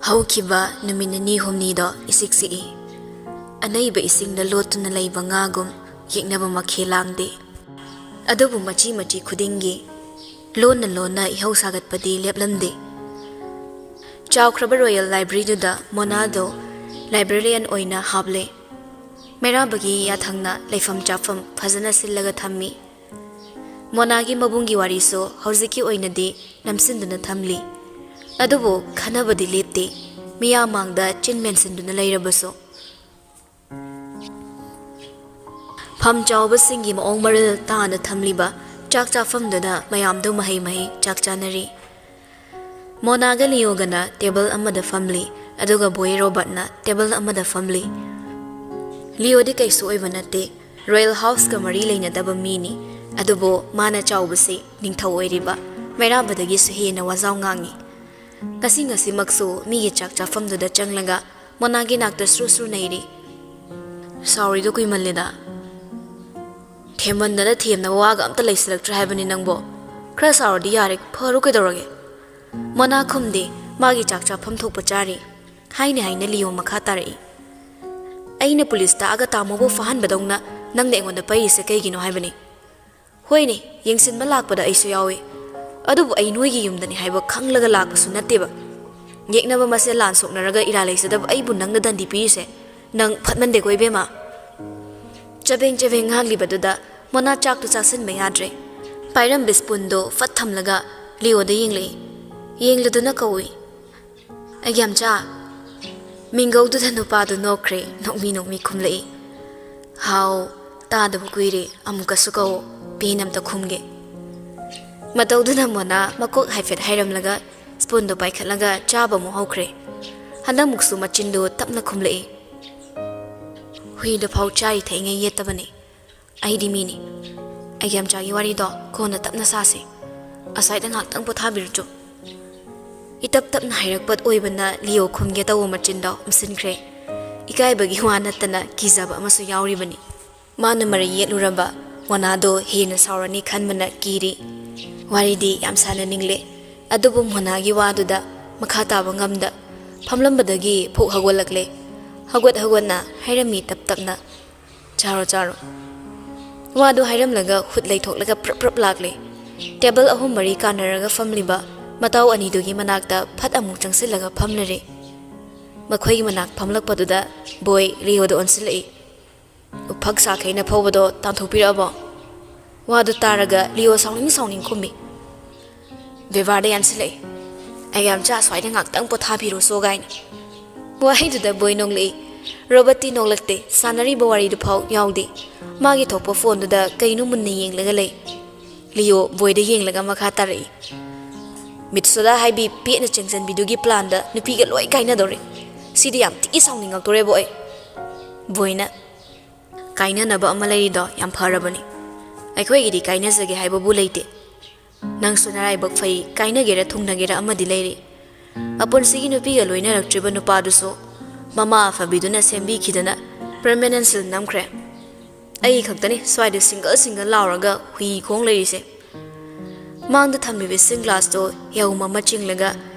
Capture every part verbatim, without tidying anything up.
ꯍꯧꯈꯤꯕ ꯅꯨꯃꯤꯠ ꯅꯤꯅꯤ ꯍꯨꯝꯅꯤꯗꯣ ꯏꯁꯤꯛ ꯁꯤꯛꯏ꯫ ꯑꯅꯩꯕ ꯏꯁꯤꯡꯗ ꯂꯣꯠꯇꯨꯅ ꯂꯩꯕ ꯉꯥꯒꯨꯝ ꯌꯦꯛꯅꯕ ꯃꯈꯦꯜ ꯂꯥꯡꯗꯦ꯫ ꯑꯗꯨꯕꯨ ꯃꯆꯤ ꯃꯆꯤ ꯈꯨꯗꯤꯡꯒꯤ ꯂꯣꯟꯅ ꯂꯣꯟꯅ ꯏꯍꯧ ꯁꯥꯒꯠꯄꯗꯤ ꯂꯦꯞꯂꯝꯗꯦ꯫ ꯆꯥꯎꯈ꯭ꯔꯕ ꯔꯣꯌꯦꯜ ꯂꯥꯏꯕ꯭ꯔꯦꯔꯤꯗꯨꯗ ꯃꯣꯅꯥꯗꯣ ꯂꯥꯏꯕ꯭ꯔꯦꯔꯤꯌꯟ ꯑꯣꯏꯅ ꯍꯥꯞꯂꯦ꯫ ꯃꯩꯔꯥꯕꯒꯤ ꯌꯥꯊꯪꯅ ꯂꯩꯐꯝ ꯆꯥꯐꯝ ꯐꯖꯅ ꯁꯤꯜꯂꯒ ꯊꯝꯃꯤ꯫ ꯃꯣꯅꯥꯒꯤ ꯃꯕꯨꯡꯒꯤ ꯋꯥꯔꯤꯁꯨ ꯍꯧꯖꯤꯛꯀꯤ ꯑꯣꯏꯅꯗꯤ ꯅꯝꯁꯤꯟꯗꯨꯅ ꯊꯝꯂꯤ꯫ ꯑꯗꯨꯕꯨ ꯈꯟꯅꯕꯗꯤ ꯂꯦꯞꯇꯦ, ꯃꯤꯌꯥꯝ ꯃꯥꯡꯗ ꯆꯤꯟ ꯃꯦꯟꯁꯤꯟꯗꯨꯅ ꯂꯩꯔꯕꯁꯨ꯫ ꯐꯝ ꯆꯥꯎꯕꯁꯤꯡꯒꯤ ꯃꯑꯣꯡ ꯃꯔꯤꯜ ꯇꯥꯅ ꯊꯝꯂꯤꯕ ꯆꯥꯛ ꯆꯥꯐꯝꯗꯨꯗ ꯃꯌꯥꯝꯗꯨ ꯃꯍꯩ ꯃꯍꯩ ꯆꯥꯛ ꯆꯥꯅꯔꯤ꯫ ꯃꯣꯅꯥꯒ ꯂꯤꯌꯣꯒꯅ ꯇꯦꯕꯜ ꯑꯃꯗ ꯐꯝꯂꯤ, ꯑꯗꯨꯒ ꯕꯣꯏ ꯔꯣꯕꯥꯔꯠꯅ ꯇꯦꯕꯜ ꯑꯃꯗ ꯐꯝꯂꯤ꯫ ꯂꯤꯌꯣꯗꯤ ꯀꯩꯁꯨ ꯑꯣꯏꯕ ꯅꯠꯇꯦ, ꯔꯣꯌꯦꯜ ꯍꯥꯎꯁꯀ ꯃꯔꯤ ꯂꯩꯅꯗꯕ ꯃꯤꯅꯤ, ꯑꯗꯨꯕꯨ ꯃꯥꯅ ꯆꯥꯎꯕꯁꯤ ꯅꯤꯡꯊꯧ ꯑꯣꯏꯔꯤꯕ ꯃꯩꯔꯥꯕꯗꯒꯤꯁꯨ ꯍꯦꯟꯅ ꯋꯥꯖꯥꯎ ꯉꯥꯡꯉꯤ꯫ ꯉꯁꯤ ꯉꯁꯤꯃꯛꯁꯨ ꯃꯤꯒꯤ ꯆꯥꯛ ꯆꯥꯐꯝꯗꯨꯗ ꯆꯪꯂꯒ ꯃꯣꯅꯥꯒꯤ ꯅꯥꯛꯇ ꯁ꯭ꯔꯨ ꯁ꯭ꯔꯨ ꯅꯩꯔꯤ꯫ "ꯁꯥꯎꯔꯤꯗꯣ ꯀꯨꯏꯃꯜꯂꯦꯗ꯫ ꯊꯦꯝꯃꯟꯗꯅ ꯊꯦꯝꯅꯕ ꯋꯥꯒ ꯑꯝꯇ ꯂꯩꯁꯤꯜꯂꯛꯇ꯭ꯔꯦ ꯍꯥꯏꯕꯅꯤ ꯅꯪꯕꯣ꯫ ꯈꯔ ꯁꯥꯎꯔꯗꯤ ꯌꯥꯔꯦ, ꯐꯔꯣ ꯀꯩꯗꯧꯔꯒꯦ?" ꯃꯣꯅꯥ ꯈꯨꯝꯗꯦ, ꯃꯥꯒꯤ ꯆꯥꯛ ꯆꯥꯐꯝ ꯊꯣꯛꯄ ꯆꯥꯔꯤ꯫ ꯍꯥꯏꯅ ꯍꯥꯏꯅ ꯂꯤꯌꯣ ꯃꯈꯥ ꯇꯥꯔꯛꯏ꯫ "ꯑꯩꯅ ꯄꯨꯂꯤꯁ ꯇꯥꯛꯑꯒ ꯇꯥꯃꯣꯕꯨ ꯐꯥꯍꯟꯕꯗꯧꯅ ꯅꯪꯅ ꯑꯩꯉꯣꯟꯗ ꯄꯩꯔꯤꯁꯦ ꯀꯩꯒꯤꯅꯣ ꯍꯥꯏꯕꯅꯤ?" "ꯍꯣꯏꯅꯦ, ꯌꯦꯡꯁꯤꯟꯕ ꯂꯥꯛꯄꯗ ꯑꯩꯁꯨ ꯌꯥꯎꯏ꯫ ꯑꯗꯨꯕꯨ ꯑꯩ ꯅꯣꯏꯒꯤ ꯌꯨꯝꯗꯅꯤ ꯍꯥꯏꯕ ꯈꯪꯂꯒ ꯂꯥꯛꯄꯁꯨ ꯅꯠꯇꯦꯕ꯫ ꯌꯦꯛꯅꯕ ꯃꯁꯦꯜ ꯂꯥꯟ ꯁꯣꯛꯅꯔꯒ ꯏꯔꯥ ꯂꯩꯖꯗꯕ ꯑꯩꯕꯨ ꯅꯪꯅ ꯗꯟꯗꯤ ꯄꯤꯔꯤꯁꯦ, ꯅꯪ ꯐꯠꯃꯟꯗꯦꯀꯣ ꯏꯕꯦꯝꯃ?" ꯆꯕꯦꯡ ꯆꯕꯦꯡ ꯉꯥꯡꯂꯤꯕꯗꯨꯗ ꯃꯣꯅꯥ ꯆꯥꯛꯇꯨ ꯆꯥꯁꯤꯟꯕ ꯌꯥꯗ꯭ꯔꯦ꯫ ꯄꯥꯏꯔꯝꯕ ꯁ꯭ꯄꯨꯟꯗꯣ ꯐꯠ ꯊꯝꯂꯒ ꯂꯤꯌꯣꯗ ꯌꯦꯡꯂꯛꯏ꯫ ꯌꯦꯡꯂꯗꯨꯅ ꯀꯧꯏ, "ꯑꯩꯒ꯭ꯌꯥꯝꯆꯥ!" ꯃꯤꯡꯒꯧꯗꯨꯗ ꯅꯨꯄꯥꯗꯨ ꯅꯣꯛꯈ꯭ꯔꯦ, ꯅꯣꯛꯃꯤ ꯅꯣꯛꯃꯤ ꯈꯨꯝꯂꯛꯏ, "ꯍꯥꯎ, ꯇꯥꯗꯕ ꯀꯨꯏꯔꯦ, ꯑꯃꯨꯛꯀꯁꯨ ꯀꯧ, ꯄꯦꯟ ꯑꯝꯇ ꯈꯨꯝꯒꯦ꯫" ꯃꯇꯧꯗꯨꯅ ꯃꯣꯅꯥ ꯃꯀꯣꯛ ꯍꯥꯏꯐꯦꯠ ꯍꯥꯏꯔꯝꯂꯒ ꯁ꯭ꯄꯨꯟꯗꯨ ꯄꯥꯏꯈꯠꯂꯒ ꯆꯥꯕ ꯑꯃꯨꯛ ꯍꯧꯈ꯭ꯔꯦ꯫ ꯍꯟꯗꯛꯃꯨꯛꯁꯨ ꯃꯆꯤꯟꯗꯨ ꯇꯞꯅ ꯈꯨꯝꯂꯛꯏ, "ꯍꯨꯏꯗ ꯐꯥꯎ ꯆꯥꯔꯤ ꯊꯛꯏꯉꯩ ꯌꯦꯠꯇꯕꯅꯤ꯫ ꯑꯩꯗꯤ ꯃꯤꯅꯤ꯫ ꯑꯩꯒꯤ ꯌꯥꯝꯆꯥꯒꯤ ꯋꯥꯔꯤꯗꯣ ꯀꯣꯟꯅ ꯇꯞꯅ ꯁꯥꯁꯤ꯫ ꯑꯁ꯭ꯋꯥꯏꯗ ꯉꯥꯏꯍꯥꯛꯇꯪ ꯄꯣꯊꯥꯕꯤꯔꯨꯆꯣ꯫" ꯏꯇꯞ ꯇꯞꯅ ꯍꯥꯏꯔꯛꯄ ꯑꯣꯏꯕꯅ ꯂꯤꯌꯣ ꯈꯨꯝꯒꯦ ꯇꯧꯕ ꯃꯆꯤꯟꯗꯣ ꯎꯝꯁꯤꯟꯈ꯭ꯔꯦ꯫ ꯏꯀꯥꯏꯕꯒꯤ ꯋꯥ ꯅꯠꯇꯅ ꯀꯤꯖꯕ ꯑꯃꯁꯨ ꯌꯥꯎꯔꯤꯕꯅꯤ꯫ ꯃꯥꯅ ꯃꯔꯩ ꯌꯦꯠꯂꯨꯔꯕ ꯃꯣꯅꯥꯗꯣ ꯍꯦꯟꯅ ꯁꯥꯎꯔꯅꯤ ꯈꯟꯕꯅ ꯀꯤꯔꯤ꯫ ꯋꯥꯔꯤꯗꯤ ꯌꯥꯝ ꯁꯥꯟꯅꯅꯤꯡꯂꯦ, ꯑꯗꯨꯕꯨ ꯃꯣꯅꯥꯒꯤ ꯋꯥꯗꯨꯗ ꯃꯈꯥ ꯇꯥꯕ ꯉꯝꯗ ꯐꯝꯂꯝꯕꯗꯒꯤ ꯐꯨꯛ ꯍꯧꯒꯠꯂꯛꯂꯦ꯫ ꯍꯧꯒꯠ ꯍꯧꯒꯠꯅ ꯍꯥꯏꯔꯝꯃꯤ ꯇꯞ ꯇꯞꯅ, "ꯆꯥꯔꯣ, ꯆꯥꯔꯣ"꯫ ꯋꯥꯗꯨ ꯍꯥꯏꯔꯝꯂꯒ ꯈꯨꯠ ꯂꯩꯊꯣꯛꯂꯒ ꯄ꯭ꯔꯞ ꯄ꯭ꯔꯞ ꯂꯥꯛꯂꯦ꯫ ꯇꯦꯕꯜ ꯑꯍꯨꯝ ꯃꯔꯤ ꯀꯥꯟꯅꯔꯒ ꯐꯝꯂꯤꯕ ꯃꯇꯥꯎ ꯑꯅꯤꯗꯨꯒꯤ ꯃꯅꯥꯛꯇ ꯐꯠ ꯑꯃꯨꯛ ꯆꯪꯁꯤꯜꯂꯒ ꯐꯝꯂꯔꯦ꯫ ꯃꯈꯣꯏꯒꯤ ꯃꯅꯥꯛ ꯐꯝꯂꯛꯄꯗꯨꯗ ꯕꯣꯏ ꯂꯤꯑꯣꯗ ꯑꯣꯟꯁꯤꯜꯂꯛꯏ꯫ "ꯎꯐꯛ ꯁꯥꯈꯩꯅ ꯐꯧꯕꯗꯣ ꯇꯥꯟꯊꯣꯛꯄꯤꯔꯛꯑꯕꯣ?" ꯋꯥꯗꯨ ꯇꯥꯔꯒ ꯂꯤꯑꯣ ꯁꯥꯎꯅꯤꯡ ꯁꯥꯎꯅꯤꯡ ꯈꯨꯝꯃꯤ꯫ ꯕꯦꯕꯥꯔꯗ ꯌꯥꯟꯁꯤꯜꯂꯛꯏ꯫ "ꯑꯩ ꯌꯥꯝ ꯆꯥ ꯁ꯭ꯋꯥꯏꯗ ꯉꯥꯛꯇꯪ ꯄꯣꯊꯥꯕꯤꯔꯣꯁꯣ" ꯀꯥꯏꯅ꯫ ꯋꯥꯍꯩꯗꯨꯗ ꯕꯣꯏ ꯅꯣꯡꯂꯛꯏ꯫ ꯔꯣꯕꯔꯠꯇꯤ ꯅꯣꯡꯂꯛꯇꯦ, ꯁꯥꯟꯅꯔꯤꯕ ꯋꯥꯔꯤꯗꯨ ꯐꯥꯎ ꯌꯥꯎꯗꯦ꯫ ꯃꯥꯒꯤ ꯊꯣꯛꯄ ꯐꯣꯟꯗꯨꯗ ꯀꯩꯅꯣ ꯃꯨꯟꯅ ꯌꯦꯡꯂꯒ ꯂꯩ꯫ ꯂꯤꯑꯣ ꯕꯣꯏꯗ ꯌꯦꯡꯂꯒ ꯃꯈꯥ ꯇꯥꯔꯛꯏ꯫ "ꯃꯤꯠꯁꯣꯗꯥ ꯍꯥꯏꯕꯤ ꯄꯦꯠꯅ ꯆꯦꯡꯖꯟꯕꯤꯗꯨꯒꯤ ꯄ꯭ꯂꯥꯟꯗ ꯅꯨꯄꯤꯒ ꯂꯣꯏ ꯀꯥꯏꯅꯗꯧꯔꯦ꯫ ꯁꯤꯗꯤ ꯌꯥꯝ ꯊꯤ ꯁꯥꯎꯅꯤꯡꯉꯛꯇꯣꯔꯦꯕꯣ ꯑꯩ"꯫ ꯕꯣꯏꯅ, "ꯀꯥꯏꯅꯅꯕ ꯑꯃ ꯂꯩꯔꯤꯗꯣ ꯌꯥꯝ ꯐꯔꯕꯅꯤ꯫ ꯑꯩꯈꯣꯏꯒꯤꯗꯤ ꯀꯥꯏꯅꯖꯒꯦ ꯍꯥꯏꯕꯕꯨ ꯂꯩꯇꯦ꯫ ꯅꯪꯁꯨ ꯅꯔꯥꯏꯕꯛ ꯐꯩ, ꯀꯥꯏꯅꯒꯦꯔꯥ ꯊꯨꯡꯅꯒꯦꯔꯥ ꯑꯃꯗꯤ ꯂꯩꯔꯤ꯫ ꯑꯄꯨꯟꯁꯤꯒꯤ ꯅꯨꯄꯤꯒ ꯂꯣꯏꯅꯔꯛꯇ꯭ꯔꯤꯕ ꯅꯨꯄꯥꯗꯨꯁꯨ ꯃꯃꯥ ꯑꯐꯕꯤꯗꯨꯅ ꯁꯦꯝꯕꯤꯈꯤꯗꯅ permanent seal ꯅꯝꯈ꯭ꯔꯦ꯫ ꯑꯩ ꯈꯛꯇꯅꯤ ꯁ꯭ꯋꯥꯏꯗ single single ꯂꯥꯎꯔꯒ ꯍꯨꯏ ꯈꯣꯡ ꯂꯩꯔꯤꯁꯦ"꯫ ꯃꯥꯡꯗ ꯊꯝꯂꯤꯕ ꯏꯁꯤꯡ ꯒ꯭ꯂꯥꯁꯇꯣ ꯌꯥꯍꯨꯝ ꯑꯃ ꯆꯤꯡꯂꯒ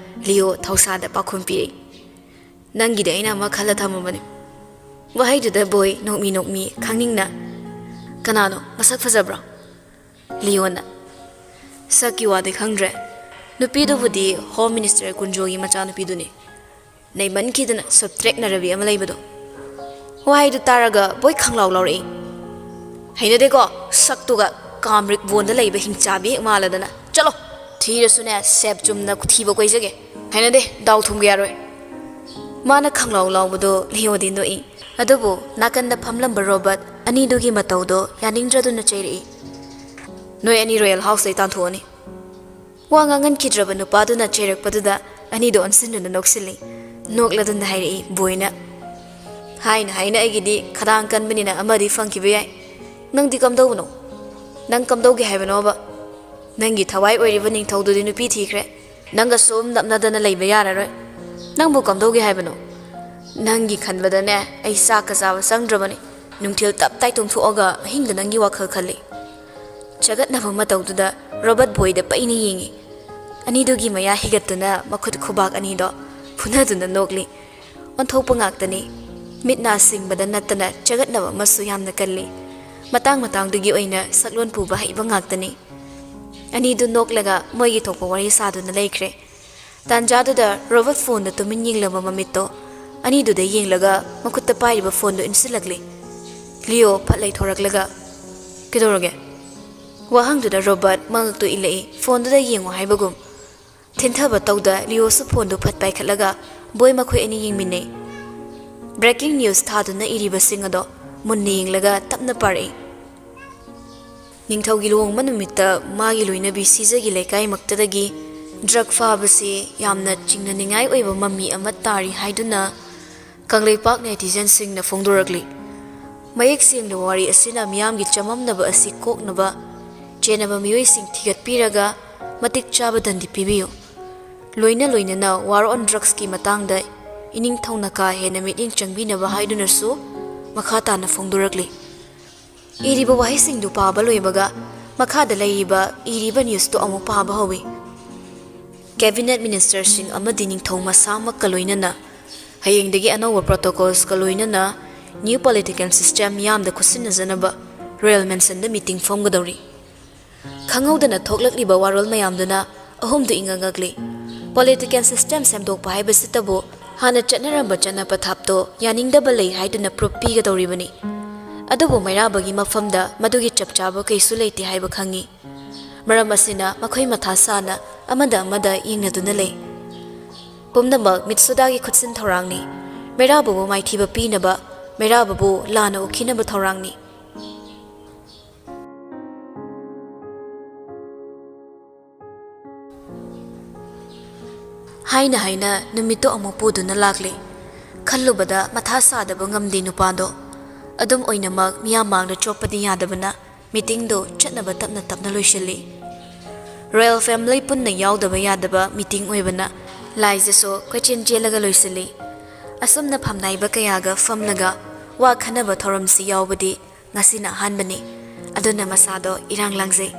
ꯂꯤꯑꯣ ꯊꯧꯁꯥꯗ ꯄꯥꯎꯈꯨꯝ ꯄꯤꯔꯛꯏ꯫ "ꯅꯪꯒꯤꯗꯤ ꯑꯩꯅ ꯑꯃ ꯈꯜꯂ ꯊꯝꯃꯕꯅꯤ"꯫ ꯋꯥꯍꯩꯗꯨꯗ ꯕꯣꯏ ꯅꯣꯛꯃꯤ ꯅꯣꯛꯃꯤ ꯈꯪꯅꯤꯡꯅ, "ꯀꯅꯥꯅꯣ? ꯃꯁꯛ ꯐꯖꯕ꯭ꯔꯣ?" ꯂꯤꯑꯣꯅ, "ꯁꯛꯀꯤ ꯋꯥꯗꯤ ꯈꯪꯗ꯭ꯔꯦ꯫ ꯅꯨꯄꯤꯗꯨꯕꯨꯗꯤ Home Minister ꯀꯨꯟꯖꯣꯒꯤ ꯃꯆꯥꯅꯨꯄꯤꯗꯨꯅꯤ꯫ ꯅꯩꯃꯟꯈꯤꯗꯅ ꯁꯨꯞꯇ꯭ꯔꯦꯛꯅꯔꯕꯤ ꯑꯃ ꯂꯩꯕꯗꯣ"꯫ ꯋꯥꯍꯩꯗꯨ ꯇꯥꯔꯒ ꯕꯣꯏ ꯈꯪꯂꯥꯎ ꯂꯥꯎꯔꯛꯏ꯫ "ꯍꯩꯅꯗꯦꯀꯣ, ꯁꯛꯇꯨꯒ ꯀꯥꯝꯔꯤꯛ ꯕꯣꯟꯗ ꯂꯩꯕ ꯍꯤꯡꯆꯥꯕꯤ ꯍꯦꯛ ꯃꯥꯜꯂꯗꯅ꯫ ꯆꯠꯂꯣ, ꯊꯤꯔꯁꯨꯅꯦ ꯁꯦꯞ ꯆꯨꯝꯅ ꯊꯤꯕ ꯀꯣꯏꯖꯒꯦ꯫ ꯍꯩꯅꯗꯦ, ꯗꯥꯎ ꯊꯨꯝꯒ ꯌꯥꯔꯣꯏ"꯫ ꯃꯥꯅ ꯈꯪꯂꯥꯎ ꯂꯥꯎꯕꯗꯣ ꯂꯤꯑꯣꯗꯤ ꯅꯣꯛꯏ꯫ ꯑꯗꯨꯕꯨ ꯅꯥꯀꯟꯗ ꯐꯝꯂꯝꯕ ꯔꯣꯕꯔꯠ ꯑꯅꯤꯗꯨꯒꯤ ꯃꯇꯧꯗꯣ ꯌꯥꯅꯤꯡꯗ꯭ꯔꯗꯨꯅ ꯆꯩꯔꯛꯏ꯫ "ꯅꯣꯏ ꯑꯅꯤ Royal Houseꯇꯩ ꯇꯥꯟꯊꯣꯛꯑꯅꯤ"꯫ ꯋꯥ ꯉꯥꯡꯍꯟꯈꯤꯗ꯭ꯔꯕ ꯅꯨꯄꯥꯗꯨꯅ ꯆꯩꯔꯛꯄꯗꯨꯗ ꯑꯅꯤꯗꯨ ꯑꯣꯟꯁꯤꯟꯗꯨꯅ ꯅꯣꯛꯁꯤꯜꯂꯤ꯫ ꯅꯣꯛꯂꯗꯨꯅ ꯍꯥꯏꯔꯛꯏ ꯕꯣꯏꯅ, "ꯍꯥꯏꯅ ꯍꯥꯏꯅ ꯑꯩꯒꯤꯗꯤ ꯈꯗꯥꯡ ꯀꯟꯕꯅꯤꯅ ꯑꯃꯗꯤ ꯐꯪꯈꯤꯕ ꯌꯥꯏ꯫ ꯅꯪꯗꯤ ꯀꯝꯗꯧꯕꯅꯣ? ꯅꯪ ꯀꯝꯗꯧꯒꯦ ꯍꯥꯏꯕꯅꯣꯕ? ꯅꯪꯒꯤ ꯊꯋꯥꯏ ꯑꯣꯏꯔꯤꯕ ꯅꯤꯡꯊꯧꯗꯨꯗꯤ ꯅꯨꯄꯤ ꯊꯤꯈ꯭ꯔꯦ꯫ ꯅꯪꯒ ꯁꯨꯝ ꯅꯞꯅꯗꯅ ꯂꯩꯕ ꯌꯥꯔꯔꯣꯏ꯫ ꯅꯪꯕꯨ ꯀꯝꯗꯧꯒꯦ ꯍꯥꯏꯕꯅꯣ? ꯅꯪꯒꯤ ꯈꯟꯕꯗꯅꯦ ꯑꯩ ꯆꯥꯛꯀ ꯆꯥꯕ ꯆꯪꯗ꯭ꯔꯕꯅꯤ꯫ ꯅꯨꯡꯊꯤꯜ ꯇꯞ ꯇꯥꯏ ꯇꯨꯝꯊꯣꯛꯑꯒ ꯑꯍꯤꯡꯗ ꯅꯪꯒꯤ ꯋꯥꯈꯜ ꯈꯜꯂꯤ"꯫ ꯆꯒꯠꯅꯕ ꯃꯇꯧꯗꯨꯗ ꯔꯣꯕꯔꯠ ꯕꯣꯏꯗ ꯄꯩꯅ ꯌꯦꯡꯉꯤ꯫ ꯑꯅꯤꯗꯨꯒꯤ ꯃꯌꯥ ꯍꯤꯒꯠꯇꯨꯅ ꯃꯈꯨꯠ ꯈꯨꯕꯥꯛ ꯑꯅꯤꯗꯣ ꯐꯨꯅꯗꯨꯅ ꯅꯣꯛꯂꯤ꯫ ꯑꯣꯟꯊꯣꯛꯄ ꯉꯥꯛꯇꯅꯤ꯫ ꯃꯤꯠ ꯅꯥ ꯁꯤꯡꯕꯗ ꯅꯠꯇꯅ ꯆꯒꯠꯅꯕ ꯑꯃꯁꯨ ꯌꯥꯝꯅ ꯀꯜꯂꯤ꯫ ꯃꯇꯥꯡ ꯃꯇꯥꯡꯗꯨꯒꯤ ꯑꯣꯏꯅ ꯁꯛꯂꯣꯟ ꯄꯨꯕ ꯍꯩꯕ ꯉꯥꯛꯇꯅꯤ꯫ ꯑꯅꯤꯗꯨ ꯅꯣꯛꯂꯒ ꯃꯣꯏꯒꯤ ꯊꯣꯛꯄ ꯋꯥꯔꯤ ꯁꯥꯗꯨꯅ ꯂꯩꯈ꯭ꯔꯦ꯫ ꯇꯥꯟꯖꯥꯗꯨꯗ ꯔꯣꯕꯔꯠ ꯐꯣꯟꯗ ꯇꯨꯃꯤꯟ ꯌꯦꯡꯂꯝꯕ ꯃꯃꯤꯠꯇꯣ ꯑꯅꯤꯗꯨꯗ ꯌꯦꯡꯂꯒ ꯃꯈꯨꯠꯇ ꯄꯥꯏꯔꯤꯕ ꯐꯣꯟꯗꯨ ꯏꯟꯁꯤꯜꯂꯛꯂꯤ꯫ ꯂꯤꯑꯣ ꯐꯠ ꯂꯩꯊꯣꯔꯛꯂꯒ, "ꯀꯩꯗꯧꯔꯒꯦ?" ꯋꯥꯍꯪꯗꯨꯗ ꯔꯣꯕꯔꯠ ꯃꯉꯛꯇꯨ ꯏꯜꯂꯛꯏ, ꯐꯣꯟꯗꯨꯗ ꯌꯦꯡꯉꯨ ꯍꯥꯏꯕꯒꯨꯝ꯫ ꯊꯤꯟꯊꯕ ꯇꯧꯗ ꯂꯤꯑꯣꯁꯨ ꯐꯣꯟꯗꯨ ꯐꯠ ꯄꯥꯏꯈꯠꯂꯒ ꯕꯣꯏ ꯃꯈꯣꯏ ꯑꯅꯤ ꯌꯦꯡꯃꯤꯟꯅꯩ꯫ ꯕ꯭ꯔꯦꯀꯤꯡ ꯅ꯭ꯌꯨꯁ ꯊꯥꯗꯨꯅ ꯏꯔꯤꯕꯁꯤꯡ ꯑꯗꯣ ꯃꯨꯟꯅ ꯌꯦꯡꯂꯒ ꯇꯞꯅ ꯄꯥꯔꯛꯏ꯫ ꯅꯤꯡꯊꯧꯒꯤ ꯂꯨꯍꯣꯡꯕ ꯅꯨꯃꯤꯠꯇ ꯃꯥꯒꯤ ꯂꯣꯏꯅꯕꯤ ꯁꯤꯖꯒꯤ ꯂꯩꯀꯥꯏꯃꯛꯇꯗꯒꯤ ꯗ꯭ꯔꯒ ꯐꯥꯕꯁꯤ ꯌꯥꯝꯅ ꯆꯤꯡꯅꯅꯤꯡꯉꯥꯏ ꯑꯣꯏꯕ ꯃꯃꯤ ꯑꯃ ꯇꯥꯔꯤ ꯍꯥꯏꯗꯨꯅ ꯀꯪꯂꯩꯄꯥꯛ ꯅꯦꯇꯤꯖꯟꯁꯤꯡꯅ ꯐꯣꯡꯗꯣꯔꯛꯂꯤ꯫ ꯃꯌꯦꯛ ꯁꯦꯡꯂꯕ ꯋꯥꯔꯤ ꯑꯁꯤꯅ ꯃꯤꯌꯥꯝꯒꯤ ꯆꯃꯝꯅꯕ ꯑꯁꯤ ꯀꯣꯛꯅꯕ ꯆꯦꯟꯅꯕ ꯃꯤꯑꯣꯏꯁꯤꯡ ꯊꯤꯒꯠꯄꯤꯔꯒ ꯃꯇꯤꯛ ꯆꯥꯕ ꯗꯟꯗꯤ ꯄꯤꯕꯤꯌꯨ꯫ ꯂꯣꯏꯅ ꯂꯣꯏꯅꯅ War on Drugsꯀꯤ ꯃꯇꯥꯡꯗ ꯏꯅꯤꯡꯊꯧꯅ ꯀꯥ ꯍꯦꯟꯅ ꯃꯤꯠꯌꯦꯡ ꯆꯪꯕꯤꯅꯕ ꯍꯥꯏꯗꯨꯅꯁꯨ ꯃꯈꯥ ꯇꯥꯅ ꯐꯣꯡꯗꯣꯔꯛꯂꯤ꯫ ꯏꯔꯤꯕ ꯋꯥꯍꯩꯁꯤꯡꯗꯨ ꯄꯥꯕ ꯂꯣꯏꯕꯒ ꯃꯈꯥꯗ ꯂꯩꯔꯤꯕ ꯏꯔꯤꯕ ꯅ꯭ꯌꯨꯁꯇꯨ ꯑꯃꯨꯛ ꯄꯥꯕ ꯍꯧꯏ꯫ ꯀꯦꯕꯤꯅꯦꯠ ꯃꯤꯅꯤꯁꯇꯔꯁꯤꯡ ꯑꯃꯗꯤ ꯅꯤꯡꯊꯧ ꯃꯁꯥꯃꯛꯀ ꯂꯣꯏꯅꯅ ꯍꯌꯦꯡꯗꯒꯤ ꯑꯅꯧꯕ ꯄ꯭ꯔꯣꯇꯣꯀꯣꯜꯁꯀ ꯂꯣꯏꯅꯅ ꯅ꯭ꯌꯨ ꯄꯣꯂꯤꯇꯤꯀꯦꯜ ꯁꯤꯁꯇꯦꯝ ꯃꯤꯌꯥꯝꯗ ꯈꯨꯠꯁꯤꯟꯅꯖꯅꯕ ꯔꯣꯌꯦꯜ ꯃꯦꯟꯁꯟꯗ ꯃꯤꯇꯤꯡ ꯐꯝꯒꯗꯧꯔꯤ꯫ ꯈꯪꯍꯧꯗꯅ ꯊꯣꯛꯂꯛꯂꯤꯕ ꯋꯥꯔꯣꯜ ꯃꯌꯥꯝꯗꯨꯅ ꯑꯍꯨꯝꯗꯨ ꯏꯉꯛ ꯉꯛꯂꯤ꯫ ꯄꯣꯂꯤꯇꯤꯀꯦꯜ ꯁꯤꯁꯇꯦꯝ ꯁꯦꯝꯗꯣꯛꯄ ꯍꯥꯏꯕꯁꯤꯇꯕꯨ ꯍꯥꯟꯅ ꯆꯠꯅꯔꯝꯕ ꯆꯠꯅ ꯄꯊꯥꯞꯇꯣ ꯌꯥꯅꯤꯡꯗꯕ ꯂꯩ ꯍꯥꯏꯗꯨꯅ ꯄ꯭ꯔꯨꯞ ꯄꯤꯒꯗꯧꯔꯤꯕꯅꯤ꯫ ꯑꯗꯨꯕꯨ ꯃꯩꯔꯥꯕꯒꯤ ꯃꯐꯝꯗ ꯃꯗꯨꯒꯤ ꯆꯞ ꯆꯥꯕ ꯀꯩꯁꯨ ꯂꯩꯇꯦ ꯍꯥꯏꯕ ꯈꯪꯏ꯫ ꯃꯔꯝ ꯑꯁꯤꯅ ꯃꯈꯣꯏ ꯃꯊꯥ ꯁꯥꯅ ꯑꯃꯗ ꯑꯃꯗ ꯌꯦꯡꯅꯗꯨꯅ ꯂꯩ꯫ ꯄꯨꯝꯅꯃꯛ ꯃꯤꯠꯁꯨꯗꯥꯒꯤ ꯈꯨꯠꯁꯤꯟ ꯊꯧꯔꯥꯡꯅꯤ꯫ ꯃꯩꯔꯥꯕꯕꯨ ꯃꯥꯏꯊꯤꯕ ꯄꯤꯅꯕ, ꯃꯩꯔꯥꯕꯕꯨ ꯂꯥꯟꯅ ꯎꯈꯤꯅꯕ ꯊꯧꯔꯥꯡꯅꯤ꯫ ꯍꯥꯏꯅ ꯍꯥꯏꯅ ꯅꯨꯃꯤꯠꯇꯣ ꯑꯃꯨꯛ ꯄꯨꯗꯨꯅ ꯂꯥꯛꯂꯦ꯫ ꯈꯜꯂꯨꯕꯗ ꯃꯊꯥ ꯁꯥꯗꯕ ꯉꯝꯗꯦ ꯅꯨꯄꯥꯗꯣ꯫ ꯑꯗꯨꯝ ꯑꯣꯏꯅꯃꯛ ꯃꯤꯌꯥꯝ ꯃꯥꯡꯗ ꯆꯣꯞꯄꯗꯤ ꯌꯥꯗꯕꯅ ꯃꯤꯇꯤꯡꯗꯣ ꯆꯠꯅꯕ ꯇꯞꯅ ꯇꯞꯅ ꯂꯣꯏꯁꯤꯜꯂꯤ꯫ ꯔꯣꯌꯦꯜ ꯐꯦꯃꯤꯂꯤ ꯄꯨꯟꯅ ꯌꯥꯎꯗꯕ ꯌꯥꯗꯕ ꯃꯤꯇꯤꯡ ꯑꯣꯏꯕꯅ ꯂꯥꯏꯖꯁꯨ ꯀꯣꯏꯆꯦꯟ ꯆꯦꯜꯂꯒ ꯂꯣꯏꯁꯤꯜꯂꯤ꯫ ꯑꯁꯨꯝꯅ ꯐꯝꯅꯥꯏꯕ ꯀꯌꯥꯒ ꯐꯝꯂꯒ ꯋꯥ ꯈꯟꯅꯕ ꯊꯧꯔꯝꯁꯤ ꯌꯥꯎꯕꯗꯤ ꯉꯁꯤꯅ ꯑꯍꯥꯟꯕꯅꯤ꯫ ꯑꯗꯨꯅ ꯃꯁꯥꯗꯣ ꯏꯔꯥꯡ ꯂꯥꯡꯖꯩ꯫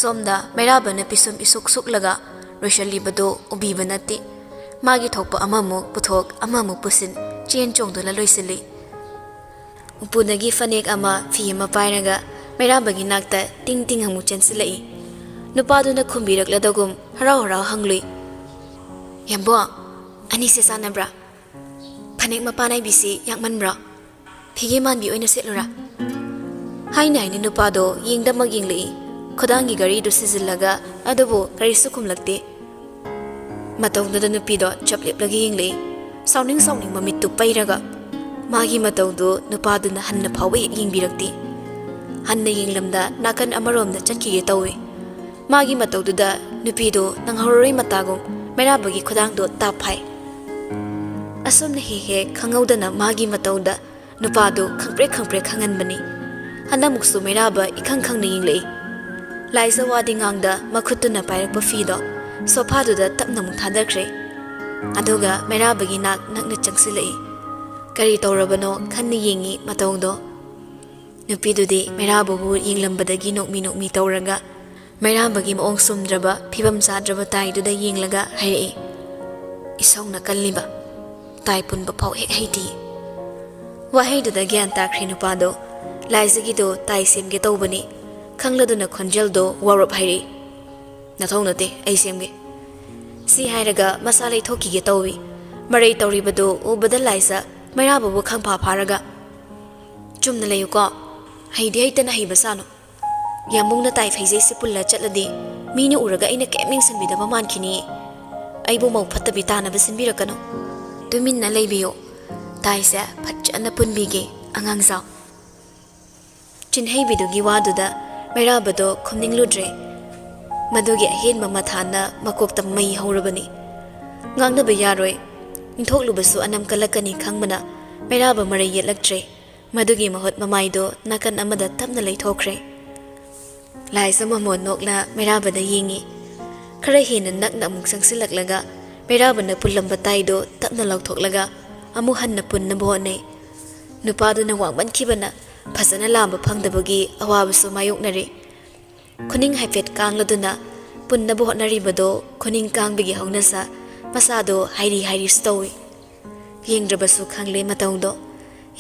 ꯁꯣꯝꯗ ꯃꯩꯔꯥꯕꯅ ꯄꯤꯁꯨꯝ ꯏꯁꯨꯛ ꯁꯨꯛꯂꯒ ꯂꯣꯏꯁꯤꯜꯂꯤꯕꯗꯨ ꯎꯕꯤꯕ ꯅꯠꯇꯦ꯫ ꯃꯥꯒꯤ ꯊꯣꯛꯄ ꯑꯃꯃꯨꯛ ꯄꯨꯊꯣꯛ, ꯑꯃꯃꯨꯛ ꯄꯨꯁꯤꯟ, ꯆꯦꯟ ꯆꯣꯡꯗꯨꯅ ꯂꯣꯏꯁꯤꯜꯂꯤ꯫ ꯎꯄꯨꯗꯒꯤ ꯐꯅꯦꯛ ꯑꯃ, ꯐꯤ ꯑꯃ ꯄꯥꯏꯔꯒ ꯃꯩꯔꯥꯕꯒꯤ ꯅꯥꯛꯇ ꯇꯤꯡ ꯇꯤꯡ ꯑꯃꯨꯛ ꯆꯦꯟꯁꯤꯜꯂꯛꯏ꯫ ꯅꯨꯄꯥꯗꯨꯅ ꯈꯨꯝꯕꯤꯔꯛꯂꯗꯒꯨꯝ ꯍꯔꯥꯎ ꯍꯔꯥꯎ ꯍꯪꯂꯨꯏ, "ꯌꯥꯝꯕꯣ, ꯑꯅꯤꯁꯦ ꯆꯥꯟꯅꯕ꯭ꯔꯥ? ꯐꯅꯦꯛ ꯃꯄꯥꯟ ꯅꯥꯏꯕꯤꯁꯤ ꯌꯥꯛꯃꯟꯕ꯭ꯔꯣ? ꯐꯤꯒꯦ ꯃꯥꯟꯕꯤ ꯑꯣꯏꯅ ꯁꯦꯠꯂꯨꯔꯥ?" ꯍꯥꯏꯅ ꯍꯥꯏꯅ ꯅꯨꯄꯥꯗꯣ ꯌꯦꯡꯗꯃꯛ ꯌꯦꯡꯂꯛꯏ꯫ ꯈꯨꯗꯥꯡꯒꯤ ꯘꯔꯤꯗꯨ ꯁꯤꯖꯤꯜꯂꯒ ꯑꯗꯨꯕꯨ ꯀꯔꯤꯁꯨ ꯈꯨꯝꯂꯛꯇꯦ꯫ ꯃꯇꯧꯗꯨꯗ ꯅꯨꯄꯤꯗꯣ ꯆꯞ ꯂꯦꯞꯂꯒ ꯌꯦꯡꯂꯛꯏ, ꯁꯥꯎꯅꯤꯡ ꯁꯥꯎꯅꯤꯡꯕ ꯃꯤꯠꯇꯨ ꯄꯩꯔꯒ꯫ ꯃꯥꯒꯤ ꯃꯇꯧꯗꯨ ꯅꯨꯄꯥꯗꯨꯅ ꯍꯟꯅ ꯐꯥꯎꯕ ꯍꯦꯛ ꯌꯦꯡꯕꯤꯔꯛꯇꯦ꯫ ꯍꯟꯅ ꯌꯦꯡꯂꯝꯗ ꯅꯥꯀꯟ ꯑꯃꯔꯣꯝꯗ ꯆꯠꯈꯤꯒꯦ ꯇꯧꯏ꯫ ꯃꯥꯒꯤ ꯃꯇꯧꯗꯨꯗ ꯅꯨꯄꯤꯗꯨ ꯅꯪꯍꯧꯔꯔꯣꯏ ꯃꯇꯥꯒꯨꯝ ꯃꯩꯔꯥꯕꯒꯤ ꯈꯨꯗꯥꯡꯗꯣ ꯇꯥꯞ ꯐꯥꯏ꯫ ꯑꯁꯨꯝꯅ ꯍꯦꯛ ꯍꯦꯛ ꯈꯪꯍꯧꯗꯅ ꯃꯥꯒꯤ ꯃꯇꯧꯗ ꯅꯨꯄꯥꯗꯨ ꯈꯪꯄ꯭ꯔꯦꯛ ꯈꯪꯄ꯭ꯔꯦꯛ ꯈꯪꯍꯟꯕꯅꯤ꯫ ꯍꯟꯗꯛꯃꯨꯛꯁꯨ ꯃꯩꯔꯥꯕ ꯏꯈꯪ ꯈꯪꯅ ꯌꯦꯡꯂꯛꯏ꯫ ꯂꯥꯏꯖ ꯋꯥꯗꯤ ꯉꯥꯡꯗ ꯃꯈꯨꯠꯇꯨꯅ ꯄꯥꯏꯔꯛꯄ ꯐꯤꯗꯣ ꯁꯣꯐꯥꯗꯨꯗ ꯇꯞꯅ ꯑꯃꯨꯛ ꯊꯥꯗꯈ꯭ꯔꯦ꯫ ꯑꯗꯨꯒ ꯃꯩꯔꯥꯕꯒꯤ ꯅꯥꯛ ꯅꯛꯅ ꯆꯪꯁꯤꯜꯂꯛꯏ꯫ ꯀꯔꯤ ꯇꯧꯔꯕꯅꯣ ꯈꯟꯅ ꯌꯦꯡꯉꯤ ꯃꯇꯧꯗꯣ꯫ ꯅꯨꯄꯤꯗꯨꯗꯤ ꯃꯩꯔꯥꯕꯕꯨ ꯌꯦꯡꯂꯝꯕꯗꯒꯤ ꯅꯣꯛꯃꯤ ꯅꯣꯛꯃꯤ ꯇꯧꯔꯒ ꯃꯩꯔꯥꯕꯒꯤ ꯃꯑꯣꯡ ꯆꯨꯝꯗ꯭ꯔꯕ, ꯐꯤꯕꯝ ꯆꯥꯗ꯭ꯔꯕ ꯇꯥꯏꯗꯨꯗ ꯌꯦꯡꯂꯒ ꯍꯥꯏꯔꯛꯏ, "ꯏꯁꯧꯅ ꯀꯜꯂꯤꯕ, ꯇꯥꯏ ꯄꯨꯟꯕ ꯐꯥꯎ ꯍꯦꯛ ꯍꯩꯇꯦ"꯫ ꯋꯥꯍꯩꯗꯨꯗ ꯒ꯭ꯌꯥꯟ ꯇꯥꯈ꯭ꯔꯦ ꯅꯨꯄꯥꯗꯣ꯫ "ꯂꯥꯏꯖꯒꯤꯗꯣ ꯇꯥꯏ ꯁꯦꯝꯒꯦ ꯇꯧꯕꯅꯤ"꯫ ꯈꯪꯂꯗꯨꯅ ꯈꯣꯟꯖꯦꯜꯗꯣ ꯋꯥꯔꯣꯞ ꯍꯥꯏꯔꯛꯏ, "ꯅꯊꯧ ꯅꯠꯇꯦ, ꯑꯩ ꯁꯦꯝꯒꯦ"꯫ ꯁꯤ ꯍꯥꯏꯔꯒ ꯃꯁꯥ ꯂꯩꯊꯣꯛꯈꯤꯒꯦ ꯇꯧꯏ꯫ ꯃꯔꯩ ꯇꯧꯔꯤꯕꯗꯨ ꯎꯕꯗ ꯂꯥꯏꯖ ꯃꯩꯔꯥꯕꯕꯨ ꯈꯪꯐꯥ ꯐꯥꯔꯒ, "ꯆꯨꯝꯅ ꯂꯩꯌꯨꯀꯣ, ꯍꯩꯗꯤ ꯍꯩꯇꯅ ꯍꯩꯕ ꯁꯥꯅꯨ꯫ ꯌꯥꯝꯕꯨꯡꯅ ꯇꯥꯏ ꯐꯩꯖꯩꯁꯤ ꯄꯨꯜꯂ ꯆꯠꯂꯗꯤ ꯃꯤꯅ ꯎꯔꯒ ꯑꯩꯅ ꯀꯩꯝ ꯌꯦꯡꯁꯤꯟꯕꯤꯗꯕ ꯃꯥꯟꯈꯤꯅꯤ꯫ ꯑꯩꯕꯨ ꯃꯧ ꯐꯠꯇꯕꯤ ꯇꯥꯅꯕ ꯁꯤꯟꯕꯤꯔꯛꯀꯅꯨ꯫ ꯇꯨꯃꯤꯟꯅ ꯂꯩꯕꯤꯌꯨ꯫ ꯇꯥꯏꯁꯦ ꯐꯖꯅ ꯄꯨꯟꯕꯤꯒꯦ, ꯑꯉꯥꯡꯖꯥꯎ"꯫ ꯆꯤꯟꯍꯩꯕꯤꯗꯨꯒꯤ ꯋꯥꯗꯨꯗ ꯃꯩꯔꯥꯕꯗꯣ ꯈꯨꯝꯅꯤꯡꯂꯨꯗ꯭ꯔꯦ꯫ ꯃꯗꯨꯒꯤ ꯑꯍꯦꯟꯕ ꯃꯊꯥꯅ ꯃꯀꯣꯛꯇ ꯃꯩ ꯍꯧꯔꯕꯅꯤ꯫ ꯉꯥꯡꯅꯕ ꯌꯥꯔꯣꯏ꯫ ꯏꯟꯊꯣꯛꯂꯨꯕꯁꯨ ꯑꯅꯝ ꯀꯜꯂꯛꯀꯅꯤ ꯈꯪꯕꯅ ꯃꯩꯔꯥꯕ ꯃꯔꯩ ꯌꯦꯠꯂꯛꯇ꯭ꯔꯦ꯫ ꯃꯗꯨꯒꯤ ꯃꯍꯨꯠ ꯃꯃꯥꯏꯗꯣ ꯅꯥꯀꯟ ꯑꯃꯗ ꯇꯞꯅ ꯂꯩꯊꯣꯛꯈ꯭ꯔꯦ꯫ ꯂꯥꯏꯖ ꯃꯃꯣꯟ ꯅꯣꯛꯂ ꯃꯩꯔꯥꯕꯗ ꯌꯦꯡꯉꯤ꯫ ꯈꯔ ꯍꯦꯟꯅ ꯅꯛꯅ ꯑꯃꯨꯛ ꯆꯪꯁꯤꯜꯂꯛꯂꯒ ꯃꯩꯔꯥꯕꯅ ꯄꯨꯜꯂꯝꯕ ꯇꯥꯏꯗꯣ ꯇꯞꯅ ꯂꯧꯊꯣꯛꯂꯒ ꯑꯃꯨꯛ ꯍꯟꯅ ꯄꯨꯟꯅꯕ ꯍꯣꯠꯅꯩ꯫ ꯅꯨꯄꯥꯗꯨꯅ ꯋꯥꯡꯃꯟꯈꯤꯕꯅ ꯐꯖꯅ ꯂꯥꯝꯕ ꯐꯪꯗꯕꯒꯤ ꯑꯋꯥꯕꯁꯨ ꯃꯥꯌꯣꯛꯅꯔꯤ꯫ ꯈꯨꯅꯤꯡ ꯍꯥꯏꯐꯦꯠ ꯀꯥꯡꯂꯗꯨꯅ ꯄꯨꯟꯅꯕ ꯍꯣꯠꯅꯔꯤꯕꯗꯣ ꯈꯨꯅꯤꯡ ꯀꯥꯡꯕꯒꯤ ꯍꯧꯅꯁꯥ ꯃꯁꯥꯗꯣ ꯍꯥꯏꯔꯤ ꯍꯥꯏꯔꯤꯁꯨ ꯇꯧꯏ꯫ ꯌꯦꯡꯗ꯭ꯔꯕꯁꯨ ꯈꯪꯂꯦ ꯃꯇꯧꯗꯣ꯫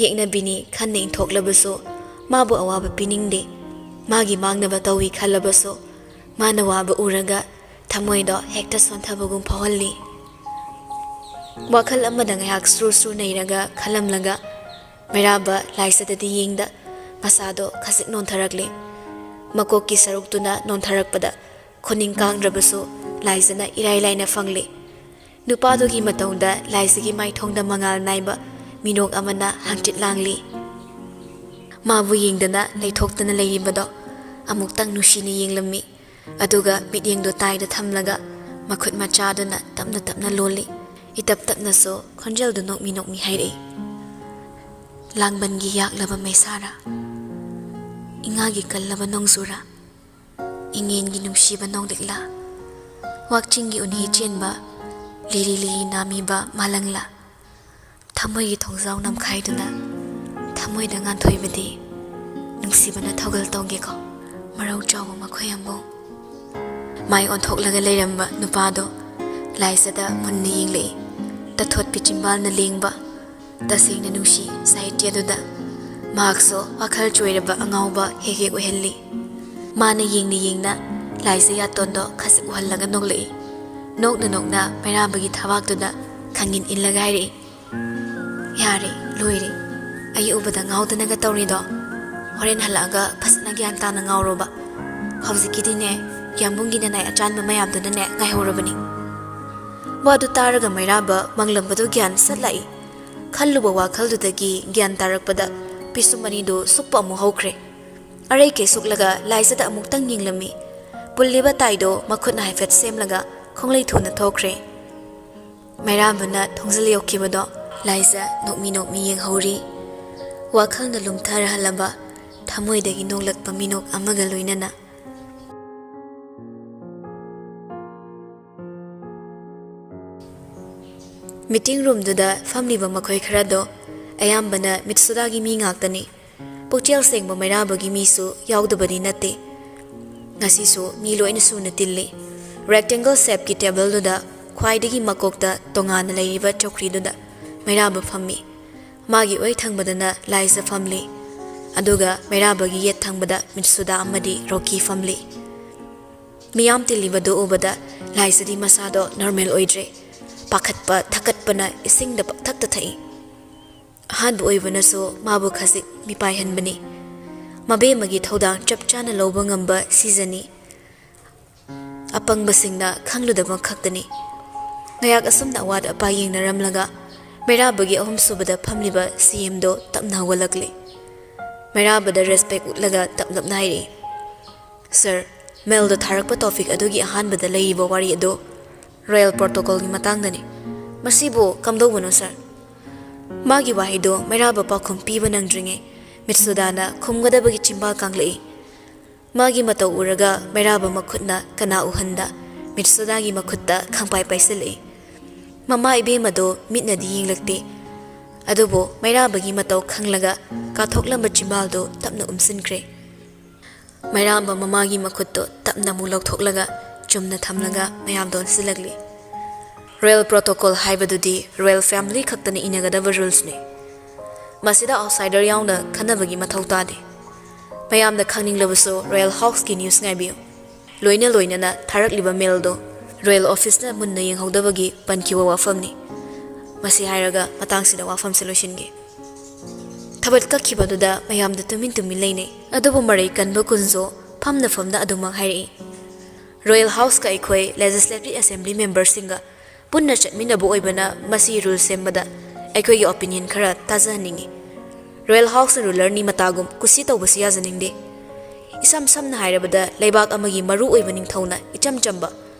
ꯌꯦꯛꯅꯕꯤꯅꯤ ꯈꯟꯅ ꯏꯟꯊꯣꯛꯂꯕꯁꯨ ꯃꯥꯕꯨ ꯑꯋꯥꯕ ꯄꯤꯅꯤꯡꯗꯦ꯫ ꯃꯥꯒꯤ ꯃꯥꯡꯅꯕ ꯇꯧꯏ ꯈꯜꯂꯕꯁꯨ ꯃꯥꯅ ꯋꯥꯕ ꯎꯔꯒ ꯊꯃꯣꯏꯗꯣ ꯍꯦꯛꯇ ꯁꯣꯟꯊꯕꯒꯨꯝ ꯐꯥꯎꯍꯜꯂꯤ꯫ ꯋꯥꯈꯜ ꯑꯃꯗ ꯉꯥꯏꯍꯥꯛ ꯁ꯭ꯔꯨ ꯁ꯭ꯔꯨ ꯅꯩꯔꯒ ꯈꯜꯂꯝꯂꯒ ꯃꯩꯔꯥꯕ ꯂꯥꯏꯖꯗꯗꯤ ꯌꯦꯡꯗ ꯃꯁꯥꯗꯣ ꯈꯖꯤꯛ ꯅꯣꯟꯊꯔꯛꯂꯦ꯫ ꯃꯀꯣꯛꯀꯤ ꯁꯔꯨꯛꯇꯨꯅ ꯅꯣꯟꯊꯔꯛꯄꯗ ꯈꯨꯅꯤꯡ ꯀꯥꯡꯗ꯭ꯔꯕꯁꯨ ꯂꯥꯏꯖꯅ ꯏꯔꯥꯏ ꯂꯥꯏꯅ ꯐꯪꯂꯦ꯫ ꯅꯨꯄꯥꯗꯨꯒꯤ ꯃꯇꯧꯗ ꯂꯥꯏꯖꯒꯤ ꯃꯥꯏꯊꯣꯡꯗ ꯃꯉꯥꯜ ꯅꯥꯏꯕ ꯃꯤꯅꯣꯛ ꯑꯃꯅ ꯍꯪꯆꯤꯠ ꯂꯥꯡꯂꯤ꯫ ꯃꯥꯕꯨ ꯌꯦꯡꯗꯅ ꯂꯩꯊꯣꯛꯇꯅ ꯂꯩꯔꯤꯕꯗꯣ ꯑꯃꯨꯛꯇꯪ ꯅꯨꯡꯁꯤꯅ ꯌꯦꯡꯂꯝꯃꯤ꯫ ꯑꯗꯨꯒ ꯃꯤꯠꯌꯦꯡꯗꯣ ꯇꯥꯏꯗ ꯊꯝꯂꯒ ꯃꯈꯨꯠ ꯃꯆꯥꯗꯨꯅ ꯇꯞꯅ ꯇꯞꯅ ꯂꯣꯜꯂꯤ꯫ ꯏꯇꯞ ꯇꯞꯅꯁꯨ ꯈꯣꯟꯖꯦꯜꯗꯨ ꯅꯣꯛꯃꯤ ꯅꯣꯛꯃꯤ ꯍꯥꯏꯔꯛꯏ, "ꯂꯥꯡꯕꯟꯒꯤ ꯌꯥꯛꯂꯕ ꯃꯩꯁꯥꯔꯥ, ꯏꯉꯥꯒꯤ ꯀꯜꯂꯕ ꯅꯣꯡꯖꯨꯔꯥ, ꯏꯉꯦꯟꯒꯤ ꯅꯨꯡꯁꯤꯕ ꯅꯣꯡꯂꯤꯛꯂꯥ, ꯋꯥꯛꯆꯤꯡꯒꯤ ꯎꯟꯍꯤ ꯆꯦꯟꯕ, ꯂꯤꯔꯤ ꯂꯤꯔꯤ ꯅꯥꯃꯤꯕ ꯃꯥꯂꯪꯂꯥ, ꯊꯃꯣꯏꯒꯤ ꯊꯣꯡꯖꯥꯎ ꯅꯝꯈꯥꯏꯗꯨꯅ ꯊꯃꯣꯏꯗ ꯉꯥꯟꯊꯣꯏꯕꯗꯤ ꯅꯨꯡꯁꯤꯕꯅ ꯊꯧꯒꯜ ꯇꯧꯒꯦꯀꯣ, ꯃꯔꯧ ꯆꯥꯎꯕ ꯃꯈꯣꯏ ꯑꯃꯕꯨ"꯫ ꯃꯥꯏ ꯑꯣꯟꯊꯣꯛꯂꯒ ꯂꯩꯔꯝꯕ ꯅꯨꯄꯥꯗꯣ ꯂꯥꯏꯖꯗ ꯃꯨꯟꯅ ꯌꯦꯡꯂꯛꯏ꯫ ꯇꯊꯣꯠꯄꯤ ꯆꯤꯝꯕꯥꯜꯅ ꯂꯦꯡꯕ ꯇꯁꯦꯡꯅ ꯅꯨꯡꯁꯤ ꯁꯥꯍꯤꯇ꯭ꯌꯗꯨꯗ ꯃꯍꯥꯛꯁꯨ ꯋꯥꯈꯜ ꯆꯣꯏꯔꯕ ꯑꯉꯥꯎꯕ ꯍꯦꯛ ꯍꯦꯛ ꯑꯣꯏꯍꯜꯂꯤ꯫ ꯃꯥꯅ ꯌꯦꯡꯅ ꯌꯦꯡꯅ ꯂꯥꯏꯖ ꯌꯥꯇꯣꯟꯗꯣ ꯈꯖꯤꯛ ꯎꯍꯜꯂꯒ ꯅꯣꯛꯂꯛꯏ꯫ ꯅꯣꯛꯅ ꯅꯣꯛꯅ ꯃꯩꯔꯥꯕꯒꯤ ꯊꯕꯥꯛꯇꯨꯗ ꯈꯪꯏꯟ ꯏꯜꯂꯒ ꯍꯥꯏꯔꯛꯏ, "ꯌꯥꯔꯦ, ꯂꯣꯏꯔꯦ꯫ ꯑꯩ ꯎꯕꯗ ꯉꯥꯎꯗꯅꯒ ꯇꯧꯔꯤꯗꯣ꯫ ꯍꯣꯔꯦꯟ ꯍꯜꯂꯛꯑꯒ ꯐꯖꯅ ꯒ꯭ꯌꯥꯟ ꯇꯥꯅ ꯉꯥꯎꯔꯣꯕ꯫ ꯍꯧꯖꯤꯛꯀꯤꯗꯤꯅꯦ, ꯌꯥꯝꯕꯨꯡꯒꯤ ꯅꯅꯥꯏ ꯑꯆꯥꯟꯕ ꯃꯌꯥꯝꯗꯨꯅꯅꯦ ꯉꯥꯏꯍꯧꯔꯕꯅꯤ"꯫ ꯋꯥꯗꯨ ꯇꯥꯔꯒ ꯃꯩꯔꯥꯕ ꯃꯪꯂꯝꯕꯗꯨ ꯒ꯭ꯌꯥꯟ ꯁꯠ ꯂꯥꯛꯏ꯫ ꯈꯜꯂꯨꯕ ꯋꯥꯈꯜꯗꯨꯗꯒꯤ ꯒ꯭ꯌꯥꯟ ꯇꯥꯔꯛꯄꯗ ꯄꯤꯁꯨꯝ ꯑꯅꯤꯗꯨ ꯁꯨꯛꯄ ꯑꯃꯨꯛ ꯍꯧꯈ꯭ꯔꯦ꯫ ꯑꯔꯩꯀꯩ ꯁꯨꯛꯂꯒ ꯂꯥꯏꯖꯗ ꯑꯃꯨꯛꯇꯪ ꯌꯦꯡꯂꯝꯃꯤ꯫ ꯄꯨꯜꯂꯤꯕ ꯇꯥꯏꯗꯣ ꯃꯈꯨꯠꯅ ꯍꯥꯏꯐꯦꯠ ꯁꯦꯝꯂꯒ ꯈꯣꯡꯂꯩ ꯊꯨꯅ ꯊꯣꯛꯈ꯭ꯔꯦ꯫ ꯃꯩꯔꯥꯕꯅ ꯊꯣꯡꯖꯤꯜ ꯌꯧꯈꯤꯕꯗꯣ ꯂꯥꯏꯖ ꯅꯣꯛꯃꯤ ꯅꯣꯛꯃꯤ ꯌꯦꯡꯍꯧꯔꯤ꯫ ꯋꯥꯈꯜꯅ ꯂꯨꯝꯊꯔꯍꯜꯂꯕ ꯊꯃꯣꯏꯗꯒꯤ ꯅꯣꯛꯂꯛꯄ ꯃꯤꯅꯣꯛ ꯑꯃꯒ ꯂꯣꯏꯅꯅ꯫ ꯃꯤꯇꯤꯡ ꯔꯨꯝꯗꯨꯗ ꯐꯝꯂꯤꯕ ꯃꯈꯣꯏ ꯈꯔꯗꯣ ꯑꯌꯥꯝꯕꯅ ꯃꯤꯠꯁꯨꯗꯥꯒꯤ ꯃꯤ ꯉꯥꯛꯇꯅꯤ꯫ ꯄꯨꯛꯆꯦꯜ ꯁꯦꯡꯕ ꯃꯩꯔꯥꯕꯒꯤ ꯃꯤꯁꯨ ꯌꯥꯎꯗꯕꯗꯤ ꯅꯠꯇꯦ꯫ ꯉꯁꯤꯁꯨ ꯃꯤ ꯂꯣꯏꯅ ꯁꯨꯅ ꯇꯤꯜꯂꯤ꯫ ꯔꯦꯛꯇꯦꯡꯒꯜ ꯁꯦꯞꯀꯤ ꯇꯦꯕꯜꯗꯨꯗ ꯈ꯭ꯋꯥꯏꯗꯒꯤ ꯃꯀꯣꯛꯇ ꯇꯣꯉꯥꯟꯅ ꯂꯩꯔꯤꯕ ꯆꯧꯀ꯭ꯔꯤꯗꯨꯗ ꯃꯩꯔꯥꯕ ꯐꯝꯃꯤ꯫ ꯃꯥꯒꯤ ꯑꯣꯏ ꯊꯪꯕꯗꯅ ꯂꯥꯏꯖ ꯐꯝꯂꯤ꯫ ꯑꯗꯨꯒ ꯃꯩꯔꯥꯕꯒꯤ ꯌꯦꯠ ꯊꯪꯕꯗ ꯃꯤꯠꯁꯨꯗꯥ ꯑꯃꯗꯤ ꯔꯣꯀꯤ ꯐꯝꯂꯤ꯫ ꯃꯤꯌꯥꯝ ꯇꯤꯜꯂꯤꯕꯗꯨ ꯎꯕꯗ ꯂꯥꯏꯖꯗꯤ ꯃꯁꯥꯗꯣ ꯅꯣꯔꯃꯦꯜ ꯑꯣꯏꯗ꯭ꯔꯦ꯫ ꯄꯥꯈꯠꯄ ꯊꯛꯀꯠꯄꯅ ꯏꯁꯤꯡꯗ ꯄꯪꯊꯛꯇ ꯊꯛꯏ꯫ ꯑꯍꯥꯟꯕ ꯑꯣꯏꯕꯅꯁꯨ ꯃꯥꯕꯨ ꯈꯖꯤꯛ ꯃꯤꯄꯥꯏꯍꯟꯕꯅꯤ꯫ ꯃꯕꯦꯝꯃꯒꯤ ꯊꯧꯗꯥꯡ ꯆꯞ ꯆꯥꯅ ꯂꯧꯕ ꯉꯝꯕ ꯁꯤꯖꯅꯤ꯫ ꯑꯄꯪꯕꯁꯤꯡꯅ ꯈꯪꯂꯨꯗꯕ ꯈꯛꯇꯅꯤ꯫ ꯉꯥꯏꯍꯥꯛ ꯑꯁꯨꯝꯅ ꯑꯋꯥꯠ ꯑꯄꯥ ꯌꯦꯡꯅꯔꯝꯂꯒ ꯃꯩꯔꯥꯕꯒꯤ ꯑꯍꯨꯝꯁꯨꯕꯗ ꯐꯝꯂꯤꯕ ꯁꯤ ꯑꯦꯝꯗꯣ ꯇꯞꯅ ꯍꯧꯒꯠꯂꯛꯂꯤ꯫ ꯃꯩꯔꯥꯕꯗ ꯔꯦꯁꯄꯦꯛ ꯎꯠꯂꯒ ꯇꯞꯂꯞꯅ ꯍꯥꯏꯔꯛꯏ, "ꯁꯔ, ꯃꯦꯜꯗ ꯊꯥꯔꯛꯄ ꯇꯣꯄꯤꯛ ꯑꯗꯨꯒꯤ ꯑꯍꯥꯟꯕꯗ ꯂꯩꯔꯤꯕ ꯋꯥꯔꯤ ꯑꯗꯨ ꯔꯣꯌꯦꯜ ꯄ꯭ꯔꯣꯇꯣꯀꯣꯜꯒꯤ ꯃꯇꯥꯡꯗꯅꯤ꯫ ꯃꯁꯤꯕꯨ ꯀꯝꯗꯧꯕꯅꯣ, ꯁꯔ?" ꯃꯥꯒꯤ ꯋꯥꯍꯩꯗꯨ ꯃꯩꯔꯥꯕ ꯄꯥꯎꯈꯨꯝ ꯄꯤꯕ ꯅꯪꯗ꯭ꯔꯤꯉꯩ ꯃꯤꯠꯁꯨꯗꯥꯅ ꯈꯨꯝꯒꯗꯕꯒꯤ ꯆꯤꯝꯕꯥꯜ ꯀꯥꯡꯂꯛꯏ꯫ ꯃꯥꯒꯤ ꯃꯇꯧ ꯎꯔꯒ ꯃꯩꯔꯥꯕ ꯃꯈꯨꯠꯅ ꯀꯅꯥ ꯎꯍꯟꯗ ꯃꯤꯠꯁꯨꯗꯥꯒꯤ ꯃꯈꯨꯠꯇ ꯈꯥꯡꯄꯥꯏ ꯄꯥꯏꯁꯤꯜꯂꯛꯏ꯫ ꯃꯃꯥ ꯏꯕꯦꯝꯃꯗꯨ ꯃꯤꯠꯅꯗꯤ ꯌꯦꯡꯂꯛꯇꯦ, ꯑꯗꯨꯕꯨ ꯃꯩꯔꯥꯕꯒꯤ ꯃꯇꯧ ꯈꯪꯂꯒ ꯀꯥꯊꯣꯛꯂꯝꯕ ꯆꯤꯝꯕꯥꯜꯗꯨ ꯇꯞꯅ ꯎꯝꯁꯤꯟꯈ꯭ꯔꯦ꯫ ꯃꯩꯔꯥꯕ ꯃꯃꯥꯒꯤ ꯃꯈꯨꯠꯇꯨ ꯇꯞꯅ ꯑꯃꯨꯛ ꯂꯧꯊꯣꯛꯂꯒ ꯆꯨꯝꯅ ꯊꯝꯂꯒ ꯃꯌꯥꯝꯗ ꯑꯣꯟꯁꯤꯜꯂꯛꯂꯤ꯫ ꯔꯣꯌꯦꯜ ꯄ꯭ꯔꯣꯇꯣꯀꯣꯜ ꯍꯥꯏꯕꯗꯨꯗꯤ ꯔꯣꯌꯦꯜ ꯐꯦꯃꯤꯂꯤ ꯈꯛꯇꯅ ꯏꯅꯒꯗꯕ ꯔꯨꯜꯁꯅꯤ꯫ ꯃꯁꯤꯗ ꯑꯥꯎꯠꯁꯥꯏꯗꯔ ꯌꯥꯎꯅ ꯈꯟꯅꯕꯒꯤ ꯃꯊꯧ ꯇꯥꯗꯦ꯫ ꯃꯌꯥꯝꯅ ꯈꯪꯅꯤꯡꯂꯕꯁꯨ ꯔꯣꯌꯦꯜ ꯍꯥꯎꯁꯀꯤ ꯅ꯭ꯌꯨꯁ ꯉꯥꯏꯕꯤꯌꯨ꯫ ꯂꯣꯏꯅ ꯂꯣꯏꯅꯅ ꯊꯥꯔꯛꯂꯤꯕ ꯃꯦꯜꯗꯣ ꯔꯣꯌꯦꯜ ꯑꯣꯐꯤꯁꯅ ꯃꯨꯟꯅ ꯌꯦꯡꯍꯧꯗꯕꯒꯤ ꯄꯟꯈꯤꯕ ꯋꯥꯐꯝꯅꯤ꯫ ꯃꯁꯤ ꯍꯥꯏꯔꯒ ꯃꯇꯥꯡꯁꯤꯗ ꯋꯥꯐꯝꯁꯦ ꯂꯣꯏꯁꯤꯟꯒꯦ꯫ ꯊꯕꯛ ꯀꯛꯈꯤꯕꯗꯨꯗ ꯃꯌꯥꯝꯗ ꯇꯨꯃꯤꯟ ꯇꯨꯃꯤꯟ ꯂꯩꯅꯩ꯫ ꯑꯗꯨꯕꯨ ꯃꯔꯩ ꯀꯟꯕ ꯀꯨꯟꯖꯣ ꯐꯝꯅ ꯐꯝꯅ ꯑꯗꯨꯃꯛ ꯍꯥꯏꯔꯛꯏ꯫ ꯔꯣꯌꯦꯜ ꯍꯥꯎꯁꯀ ꯑꯩꯈꯣꯏ ꯂꯦꯖꯤꯁꯂꯦꯇꯤꯚ ꯑꯦꯁꯦꯝꯕ꯭ꯂꯤ ꯃꯦꯝꯕꯔꯁꯤꯡꯒ ꯄꯨꯟꯅ ꯆꯠꯃꯤꯟꯅꯕ ꯑꯣꯏꯕꯅ ꯃꯁꯤ ꯔꯨꯜ ꯁꯦꯝꯕꯗ ꯑꯩꯈꯣꯏꯒꯤ ꯑꯣꯄꯤꯅꯤꯌꯟ ꯈꯔ ꯇꯥꯖꯍꯟꯅꯤꯡꯏ꯫ ꯔꯣꯌꯦꯜ ꯍꯥꯎꯁꯅ ꯔꯨꯂꯔꯅꯤ ꯃꯇꯥꯒꯨꯝ ꯀꯨꯁꯤ ꯇꯧꯕꯁꯤ ꯌꯥꯖꯅꯤꯡꯗꯦ꯫ ꯏꯁꯝ ꯁꯝꯅ ꯍꯥꯏꯔꯕꯗ ꯂꯩꯕꯥꯛ ꯑꯃꯒꯤ ꯃꯔꯨ ꯑꯣꯏꯕ ꯅꯤꯡꯊꯧꯅ ꯏꯆꯝ ꯆꯝꯕ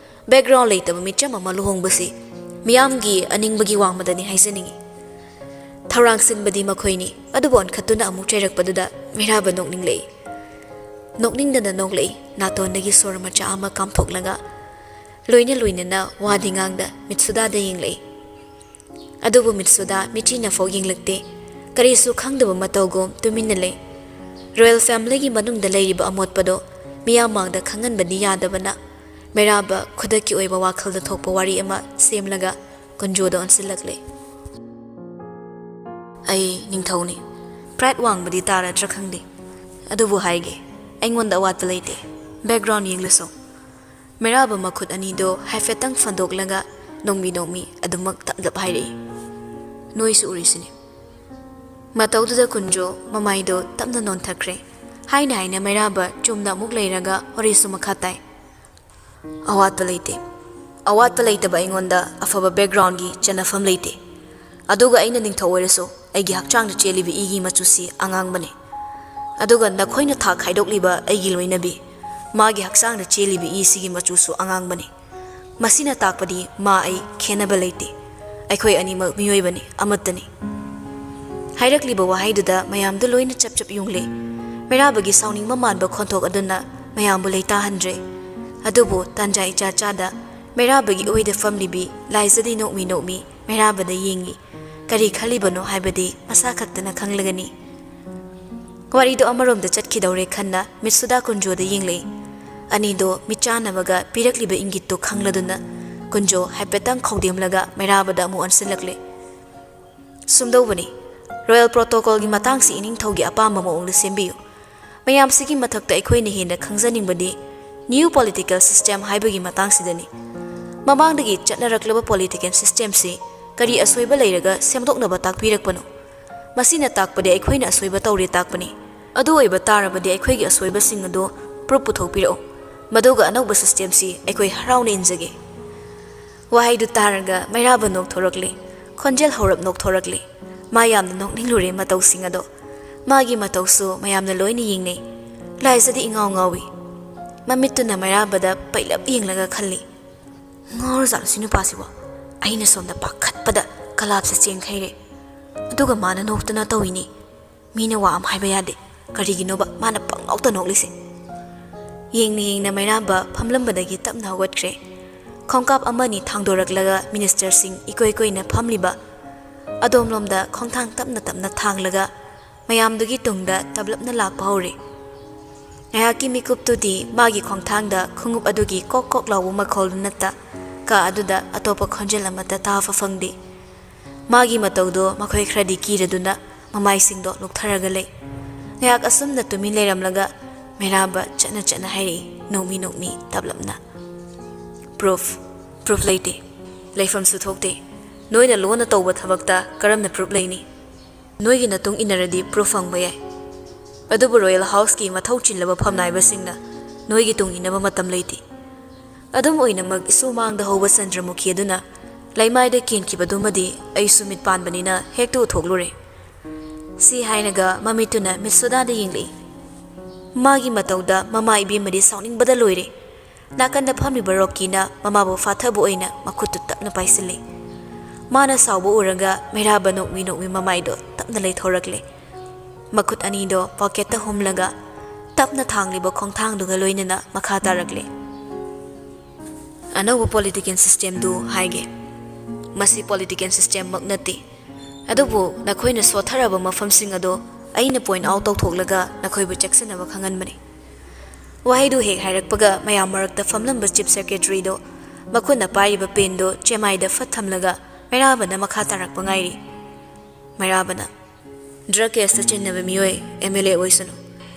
ꯕꯦꯛꯒ꯭ꯔꯥꯎꯟ ꯂꯩꯇꯕ ꯃꯤꯆꯝ ꯑꯃ ꯂꯨꯍꯣꯡꯕꯁꯤ ꯃꯤꯌꯥꯝꯒꯤ ꯑꯅꯤꯡꯕꯒꯤ ꯋꯥꯡꯃꯗꯅꯤ ꯍꯥꯏꯖꯅꯤꯡꯏ꯫ ꯊꯧꯔꯥꯡ ꯁꯤꯟꯕꯗꯤ ꯃꯈꯣꯏꯅꯤ, ꯑꯗꯨꯕꯨ ꯑꯣꯟꯈꯠꯇꯨꯅ ꯑꯃꯨꯛ ꯆꯩꯔꯛꯄꯗꯨꯗ ꯃꯩꯔꯥꯕ ꯅꯣꯛꯅꯤꯡꯂꯛꯏ꯫ ꯅꯣꯛꯅꯤꯡꯗꯅ ꯅꯣꯛꯂꯛꯏ, ꯅꯥꯇꯣꯟꯗꯒꯤ ꯁꯣꯔ ꯃꯆꯥ ꯑꯃ ꯀꯥꯝꯊꯣꯛꯂꯒ꯫ ꯂꯣꯏꯅ ꯂꯣꯏꯅꯅ ꯋꯥꯗꯤ ꯉꯥꯡꯗ ꯃꯤꯠꯁꯨꯗꯥꯗ ꯌꯦꯡꯂꯛꯏ꯫ ꯑꯗꯨꯕꯨ ꯃꯤꯠꯁꯨꯗꯥ ꯃꯤꯆꯤꯅꯐꯥꯎ ꯌꯦꯡꯂꯛꯇꯦ꯫ ꯀꯔꯤꯁꯨ ꯈꯪꯗꯕ ꯃꯇꯧꯒꯨꯝ ꯇꯨꯃꯤꯟꯅ ꯂꯩ꯫ ꯔꯣꯌꯦꯜ ꯐꯦꯃꯤꯂꯤꯒꯤ ꯃꯅꯨꯡꯗ ꯂꯩꯔꯤꯕ ꯑꯃꯣꯠꯄꯗꯣ ꯃꯤꯌꯥꯝ ꯃꯥꯡꯗ ꯈꯪꯍꯟꯕꯗꯤ ꯌꯥꯗꯕꯅ ꯃꯩꯔꯥꯕ ꯈꯨꯗꯛꯀꯤ ꯑꯣꯏꯕ ꯋꯥꯈꯜꯗ ꯊꯣꯛꯄ ꯋꯥꯔꯤ ꯑꯃ ꯁꯦꯝꯂꯒ ꯀꯨꯟꯖꯣꯗ ꯑꯣꯟꯁꯤꯜꯂꯛꯂꯦ꯫ "ꯑꯩ ꯅꯤꯡꯊꯧꯅꯤ꯫ ꯄ꯭ꯔꯥꯏꯗ ꯋꯥꯡꯕꯗꯤ ꯇꯥꯔꯗ꯭ꯔꯥ ꯈꯪꯗꯦ, ꯑꯗꯨꯕꯨ ꯍꯥꯏꯒꯦ, ꯑꯩꯉꯣꯟꯗ ꯑꯋꯥꯠꯄ ꯂꯩꯇꯦ꯫ ꯕꯦꯛꯒ꯭ꯔꯥꯎꯟ ꯌꯦꯡꯂꯁꯨ?" ꯃꯩꯔꯥꯕ ꯃꯈꯨꯠ ꯑꯅꯤꯗꯣ ꯍꯥꯏꯐꯦꯠꯇꯪ ꯐꯟꯗꯣꯛꯂꯒ ꯅꯣꯡꯃꯤ ꯅꯣꯡꯃꯤ ꯑꯗꯨꯃꯛ ꯇꯞ ꯇꯞ ꯍꯥꯏꯔꯛꯏ꯫ "ꯅꯣꯏꯁꯨ ꯎꯔꯤꯁꯤꯅꯤ꯫" ꯃꯇꯧꯗꯨꯗ ꯀꯨꯟꯖꯣ ꯃꯃꯥꯏꯗꯣ ꯇꯞꯅ ꯅꯣꯟꯊꯈ꯭ꯔꯦ꯫ ꯍꯥꯏꯅ ꯍꯥꯏꯅ ꯃꯩꯔꯥꯕ ꯆꯨꯝꯅ ꯑꯃꯨꯛ ꯂꯩꯔꯒ ꯋꯥꯔꯤꯁꯨ ꯃꯈꯥ ꯇꯥꯏ꯫ "ꯑꯋꯥꯠꯄ ꯂꯩꯇꯦ꯫ ꯑꯋꯥꯠꯄ ꯂꯩꯇꯕ ꯑꯩꯉꯣꯟꯗ ꯑꯐꯕ ꯕꯦꯛꯒ꯭ꯔꯥꯎꯟꯒꯤ ꯆꯟꯅꯐꯝ ꯂꯩꯇꯦ꯫ ꯑꯗꯨꯒ ꯑꯩꯅ ꯅꯤꯡꯊꯧ ꯑꯣꯏꯔꯁꯨ ꯑꯩꯒꯤ ꯍꯛꯆꯥꯡꯗ ꯆꯦꯜꯂꯤꯕ ꯏꯒꯤ ꯃꯆꯨꯁꯤ ꯑꯉꯥꯡꯕꯅꯤ꯫ ꯑꯗꯨꯒ ꯅꯈꯣꯏꯅ ꯊꯥꯛ ꯈꯥꯏꯗꯣꯛꯂꯤꯕ ꯑꯩꯒꯤ ꯂꯣꯏꯅꯕꯤ, ꯃꯥꯒꯤ ꯍꯛꯆꯥꯡꯗ ꯆꯦꯜꯂꯤꯕ ꯏꯁꯤꯒꯤ ꯃꯆꯨꯁꯨ ꯑꯉꯥꯡꯕꯅꯤ꯫ ꯃꯁꯤꯅ ꯇꯥꯛꯄꯗꯤ ꯃꯥ ꯑꯩ ꯈꯦꯟꯅꯕ ꯂꯩꯇꯦ꯫ ꯑꯩꯈꯣꯏ ꯑꯅꯤꯃꯛ ꯃꯤꯑꯣꯏꯕꯅꯤ, ꯑꯃꯠꯇꯅꯤ꯫" ꯍꯥꯏꯔꯛꯂꯤꯕ ꯋꯥꯍꯩꯗꯨꯗ ꯃꯌꯥꯝꯗꯨ ꯂꯣꯏꯅ ꯆꯞ ꯆꯞ ꯌꯨꯡꯂꯦ꯫ ꯃꯩꯔꯥꯕꯒꯤ ꯁꯥꯎꯅꯤꯡꯕ ꯃꯥꯟꯕ ꯈꯣꯟꯊꯣꯛ ꯑꯗꯨꯅ ꯃꯌꯥꯝꯕꯨ ꯂꯩꯇꯥꯍꯟꯗ꯭ꯔꯦ꯫ ꯑꯗꯨꯕꯨ ꯇꯥꯟꯖꯥ ꯏꯆꯥ ꯆꯥꯗ ꯃꯩꯔꯥꯕꯒꯤ ꯑꯣꯏꯗ ꯐꯝꯂꯤꯕꯤ ꯂꯥꯏꯖꯗꯤ ꯅꯣꯛꯃꯤ ꯅꯣꯛꯃꯤ ꯃꯩꯔꯥꯕꯗ ꯌꯦꯡꯉꯤ꯫ ꯀꯔꯤ ꯈꯜꯂꯤꯕꯅꯣ ꯍꯥꯏꯕꯗꯤ ꯃꯁꯥ ꯈꯛꯇꯅ ꯈꯪꯂꯒꯅꯤ꯫ ꯋꯥꯔꯤꯗꯣ ꯑꯃꯔꯣꯝꯗ ꯆꯠꯈꯤꯗꯧꯔꯦ ꯈꯟꯅ ꯃꯤꯠꯁꯨꯗꯥ ꯀꯨꯟꯖꯣꯗ ꯌꯦꯡꯂꯛꯏ꯫ ꯑꯅꯤꯗꯣ ꯃꯤꯠꯆꯥꯟꯅꯕꯒ ꯄꯤꯔꯛꯂꯤꯕ ꯏꯪꯒꯤꯠꯇꯨ ꯈꯪꯂꯗꯨꯅ ꯀꯨꯟꯖꯣ ꯍꯥꯏꯐꯦꯠꯇꯪ ꯈꯧꯗꯦꯝꯂꯒ ꯃꯩꯔꯥꯕꯗ ꯑꯃꯨꯛ ꯑꯣꯟꯁꯤꯜꯂꯛꯂꯦ꯫ "ꯁꯨꯝꯗꯧꯕꯅꯤ, ꯔꯣꯌꯦꯜ ꯄ꯭ꯔꯣꯇꯣꯀꯣꯜꯒꯤ ꯃꯇꯥꯡꯁꯤ ꯏꯅꯤꯡꯊꯧꯒꯤ ꯑꯄꯥꯝꯕ ꯃꯑꯣꯡꯗ ꯁꯦꯝꯕꯤꯌꯨ꯫ ꯃꯌꯥꯝꯁꯤꯒꯤ ꯃꯊꯛꯇ ꯑꯩꯈꯣꯏꯅ ꯍꯦꯟꯅ ꯈꯪꯖꯅꯤꯡꯕꯗꯤ ꯅ꯭ꯌꯨ ꯄꯣꯂꯤꯇꯤꯀꯦꯜ ꯁꯤꯁꯇꯦꯝ ꯍꯥꯏꯕꯒꯤ ꯃꯇꯥꯡꯁꯤꯗꯅꯤ꯫ ꯃꯃꯥꯡꯗꯒꯤ ꯆꯠꯅꯔꯛꯂꯕ ꯄꯣꯂꯤꯇꯤꯀꯦꯜ ꯁꯤꯁꯇꯦꯝꯁꯤ ꯀꯔꯤ ꯑꯁꯣꯏꯕ ꯂꯩꯔꯒ ꯁꯦꯝꯗꯣꯛꯅꯕ ꯇꯥꯛꯄꯤꯔꯛꯄꯅꯣ? ꯃꯁꯤꯅ ꯇꯥꯛꯄꯗꯤ ꯑꯩꯈꯣꯏꯅ ꯑꯁꯣꯏꯕ ꯇꯧꯔꯦ ꯇꯥꯛꯄꯅꯤ꯫ ꯑꯗꯨ ꯑꯣꯏꯕ ꯇꯥꯔꯕꯗꯤ ꯑꯩꯈꯣꯏꯒꯤ ꯑꯁꯣꯏꯕꯁꯤꯡ ꯑꯗꯨ ꯄ꯭ꯔꯨꯞ ꯄꯨꯊꯣꯛꯄꯤꯔꯛꯎ꯫ ꯃꯗꯨꯒ ꯑꯅꯧꯕ ꯁꯤꯁꯇꯦꯝꯁꯤ ꯑꯩꯈꯣꯏ ꯍꯔꯥꯎꯅ ꯏꯟꯖꯒꯦ꯫" ꯋꯥꯍꯩꯗꯨ ꯇꯥꯔꯒ ꯃꯩꯔꯥꯕ ꯅꯣꯛꯊꯣꯔꯛꯂꯦ꯫ ꯈꯣꯟꯖꯦꯜ ꯍꯧꯔꯞ ꯅꯣꯛꯊꯣꯔꯛꯂꯦ꯫ ꯃꯥ ꯌꯥꯝꯅ ꯅꯣꯛꯅꯤꯡꯂꯨꯔꯦ ꯃꯇꯧꯁꯤꯡ ꯑꯗꯣ꯫ ꯃꯥꯒꯤ ꯃꯇꯧꯁꯨ ꯃꯌꯥꯝꯅ ꯂꯣꯏꯅ ꯌꯦꯡꯅꯩ꯫ ꯂꯥꯏꯖꯗꯤ ꯏꯉꯥꯎ ꯉꯥꯎꯏ꯫ ꯃꯃꯤꯠꯇꯨꯅ ꯃꯩꯔꯥꯕꯗ ꯄꯩꯂꯞ ꯌꯦꯡꯂꯒ ꯈꯜꯂꯤ, "ꯉꯥꯎꯔꯖꯥꯠꯂꯣ ꯁꯤ ꯅꯨꯄꯥꯁꯤꯕꯣ? ꯑꯩꯅ ꯁꯣꯝꯗ ꯄꯥꯈꯠꯄꯗ ꯀꯂꯥꯞꯁꯦ ꯆꯦꯟꯈꯩꯔꯦ꯫ ꯑꯗꯨꯒ ꯃꯥꯅ ꯅꯣꯛꯇꯅ ꯇꯧꯏꯅꯦ꯫ ꯃꯤꯅ ꯋꯥ ꯑꯃ ꯍꯥꯏꯕ ꯌꯥꯗꯦ꯫ ꯀꯔꯤꯒꯤꯅꯣꯕ ꯃꯥꯅ ꯄꯪꯅꯣꯛꯇ ꯅꯣꯛꯂꯤꯁꯦ?" ꯌꯦꯡꯅ ꯌꯦꯡꯅ ꯃꯩꯔꯥꯕ ꯐꯝꯂꯝꯕꯗꯒꯤ ꯇꯞꯅ ꯍꯧꯒꯠꯈ꯭ꯔꯦ꯫ ꯈꯣꯡꯀꯥꯞ ꯑꯃꯅꯤ ꯊꯥꯡꯗꯣꯔꯛꯂꯒ ꯃꯤꯅꯤꯁꯇꯔꯁꯤꯡ ꯏꯀꯣꯏ ꯀꯣꯏꯅ ꯐꯝꯂꯤꯕ ꯑꯗꯣꯝꯂꯣꯝꯗ ꯈꯣꯡꯊꯥꯡ ꯇꯞꯅ ꯇꯞꯅ ꯊꯥꯡꯂꯒ ꯃꯌꯥꯝꯗꯨꯒꯤ ꯇꯨꯡꯗ ꯇꯞꯂꯞꯅ ꯂꯥꯛꯄ ꯍꯧꯔꯦ꯫ ꯉꯥꯏꯍꯥꯛꯀꯤ ꯃꯤꯀꯨꯞꯇꯨꯗꯤ ꯃꯥꯒꯤ ꯈꯣꯡꯊꯥꯡꯗ ꯈꯣꯡꯎꯞ ꯑꯗꯨꯒꯤ ꯀꯣꯛ ꯀꯣꯛ ꯂꯥꯎꯕ ꯃꯈꯣꯜꯗꯨ ꯅꯠꯇ ꯀꯥ ꯑꯗꯨꯗ ꯑꯇꯣꯞꯄ ꯈꯣꯟꯖꯦꯜ ꯑꯃꯠꯇ ꯇꯥꯕ ꯐꯪꯗꯦ꯫ ꯃꯥꯒꯤ ꯃꯇꯧꯗꯣ ꯃꯈꯣꯏ ꯈꯔꯗꯤ ꯀꯤꯔꯗꯨꯅ ꯃꯃꯥꯏꯁꯤꯡꯗꯣ ꯂꯨꯛꯊꯔꯒ ꯂꯩ꯫ ꯉꯥꯏꯍꯥꯛ ꯑꯁꯨꯝꯅ ꯇꯨꯃꯤꯟ ꯂꯩꯔꯝꯂꯒ ꯃꯩꯔꯥꯕ ꯆꯠꯅ ꯆꯠꯅ ꯍꯥꯏꯔꯛꯏ, ꯅꯣꯛꯃꯤ ꯅꯣꯛꯃꯤ ꯇꯞꯂꯞꯅ, "ꯄ꯭ꯔꯨꯐ, ꯄ꯭ꯔꯨꯐ ꯂꯩꯇꯦ꯫ ꯂꯩꯐꯝꯁꯨ ꯊꯣꯛꯇꯦ꯫ ꯅꯣꯏꯅ ꯂꯣꯟꯅ ꯇꯧꯕ ꯊꯕꯛꯇ ꯀꯔꯝꯅ ꯄ꯭ꯔꯨꯐ ꯂꯩꯅꯤ? ꯅꯣꯏꯒꯤ ꯅꯇꯨꯡ ꯏꯟꯅꯔꯗꯤ ꯄ꯭ꯔꯨꯐ ꯐꯪꯕ ꯌꯥꯏ꯫ ꯑꯗꯨꯕꯨ ꯔꯣꯌꯦꯜ ꯍꯥꯎꯁꯀꯤ ꯃꯊꯧ ꯆꯤꯜꯂꯕ ꯐꯝꯅꯥꯏꯕꯁꯤꯡꯅ ꯅꯣꯏꯒꯤ ꯇꯨꯡ ꯏꯟꯅꯕ ꯃꯇꯝ ꯂꯩꯇꯦ꯫ ꯑꯗꯨꯝ ꯑꯣꯏꯅꯃꯛ ꯏꯁꯨ ꯃꯥꯡꯗ ꯍꯧꯕ ꯆꯟꯗ꯭ꯔꯃꯨꯈꯤ ꯑꯗꯨꯅ ꯂꯩꯃꯥꯏꯗ ꯀꯦꯟꯈꯤꯕꯗꯨꯃꯗꯤ ꯑꯩꯁꯨ ꯃꯤꯠ ꯄꯥꯟꯕꯅꯤꯅ ꯍꯦꯛꯇ ꯎꯊꯣꯛꯂꯨꯔꯦ"꯫ ꯁꯤ ꯍꯥꯏꯔꯒ ꯃꯃꯤꯠꯇꯨꯅ ꯃꯤꯠꯁꯣꯗꯥꯗ ꯌꯦꯡꯂꯛꯏ꯫ ꯃꯥꯒꯤ ꯃꯇꯧꯗ ꯃꯃꯥ ꯏꯕꯦꯝꯃꯗꯤ ꯁꯥꯎꯅꯤꯡꯕꯗ ꯂꯣꯏꯔꯦ꯫ ꯅꯥꯀꯟꯗ ꯐꯝꯂꯤꯕ ꯔꯣꯀꯤꯅ ꯃꯃꯥꯕꯨ ꯐꯥꯊꯕ ꯑꯣꯏꯅ ꯃꯈꯨꯠꯇꯨ ꯇꯞꯅ ꯄꯥꯏꯁꯤꯜꯂꯤ꯫ ꯃꯥꯅ ꯁꯥꯎꯕ ꯎꯔꯒ ꯃꯩꯔꯥꯕ ꯅꯣꯛꯃꯤ ꯅꯣꯛꯃꯤ ꯃꯃꯥꯏꯗꯣ ꯇꯞꯅ ꯂꯩꯊꯣꯔꯛꯂꯦ꯫ ꯃꯈꯨꯠ ꯑꯅꯤꯗꯣ ꯄꯣꯀꯦꯠꯇ ꯍꯨꯝꯂꯒ ꯇꯞꯅ ꯊꯥꯡꯂꯤꯕ ꯈꯣꯡꯊꯥꯡꯗꯨꯒ ꯂꯣꯏꯅꯅ ꯃꯈꯥ ꯇꯥꯔꯛꯂꯦ꯫ "ꯑꯅꯧꯕ ꯄꯣꯂꯤꯇꯤꯀꯦꯜ ꯁꯤꯁꯇꯦꯝꯗꯨ ꯍꯥꯏꯒꯦ꯫ ꯃꯁꯤ ꯄꯣꯂꯤꯇꯤꯀꯦꯜ ꯁꯤꯁꯇꯦꯝꯃꯛ ꯅꯠꯇꯦ꯫ ꯑꯗꯨꯕꯨ ꯅꯈꯣꯏꯅ ꯁꯣꯠꯊꯔꯕ ꯃꯐꯝꯁꯤꯡ ꯑꯗꯣ ꯑꯩꯅ ꯄꯣꯏꯟꯠ ꯑꯥꯎꯠ ꯇꯧꯊꯣꯛꯂꯒ ꯅꯈꯣꯏꯕꯨ ꯆꯦꯛꯁꯤꯟꯅꯕ ꯈꯪꯍꯟꯕꯅꯤ"꯫ ꯋꯥꯍꯩꯗꯨ ꯍꯦꯛ ꯍꯥꯏꯔꯛꯄꯒ ꯃꯌꯥꯝ ꯃꯔꯛꯇ ꯐꯝꯂꯝꯕ ꯆꯤꯐ ꯁꯦꯀ꯭ꯔꯦꯇꯔꯤꯗꯣ ꯃꯈꯨꯠꯅ ꯄꯥꯏꯔꯤꯕ ꯄꯦꯟꯗꯣ ꯆꯦꯃꯥꯏꯗ ꯐꯠ ꯊꯝꯂꯒ ꯃꯩꯔꯥꯕꯅ ꯃꯈꯥ ꯇꯥꯔꯛꯄ ꯉꯥꯏꯔꯤ꯫ ꯃꯩꯔꯥꯕꯅ, "ꯗ꯭ꯔꯒ ꯀꯦꯁꯇ ꯆꯤꯟꯅꯕ ꯃꯤꯑꯣꯏ, ꯑꯦꯝ ꯑꯦꯜ ꯑꯦ ꯑꯣꯏꯁꯅꯨ,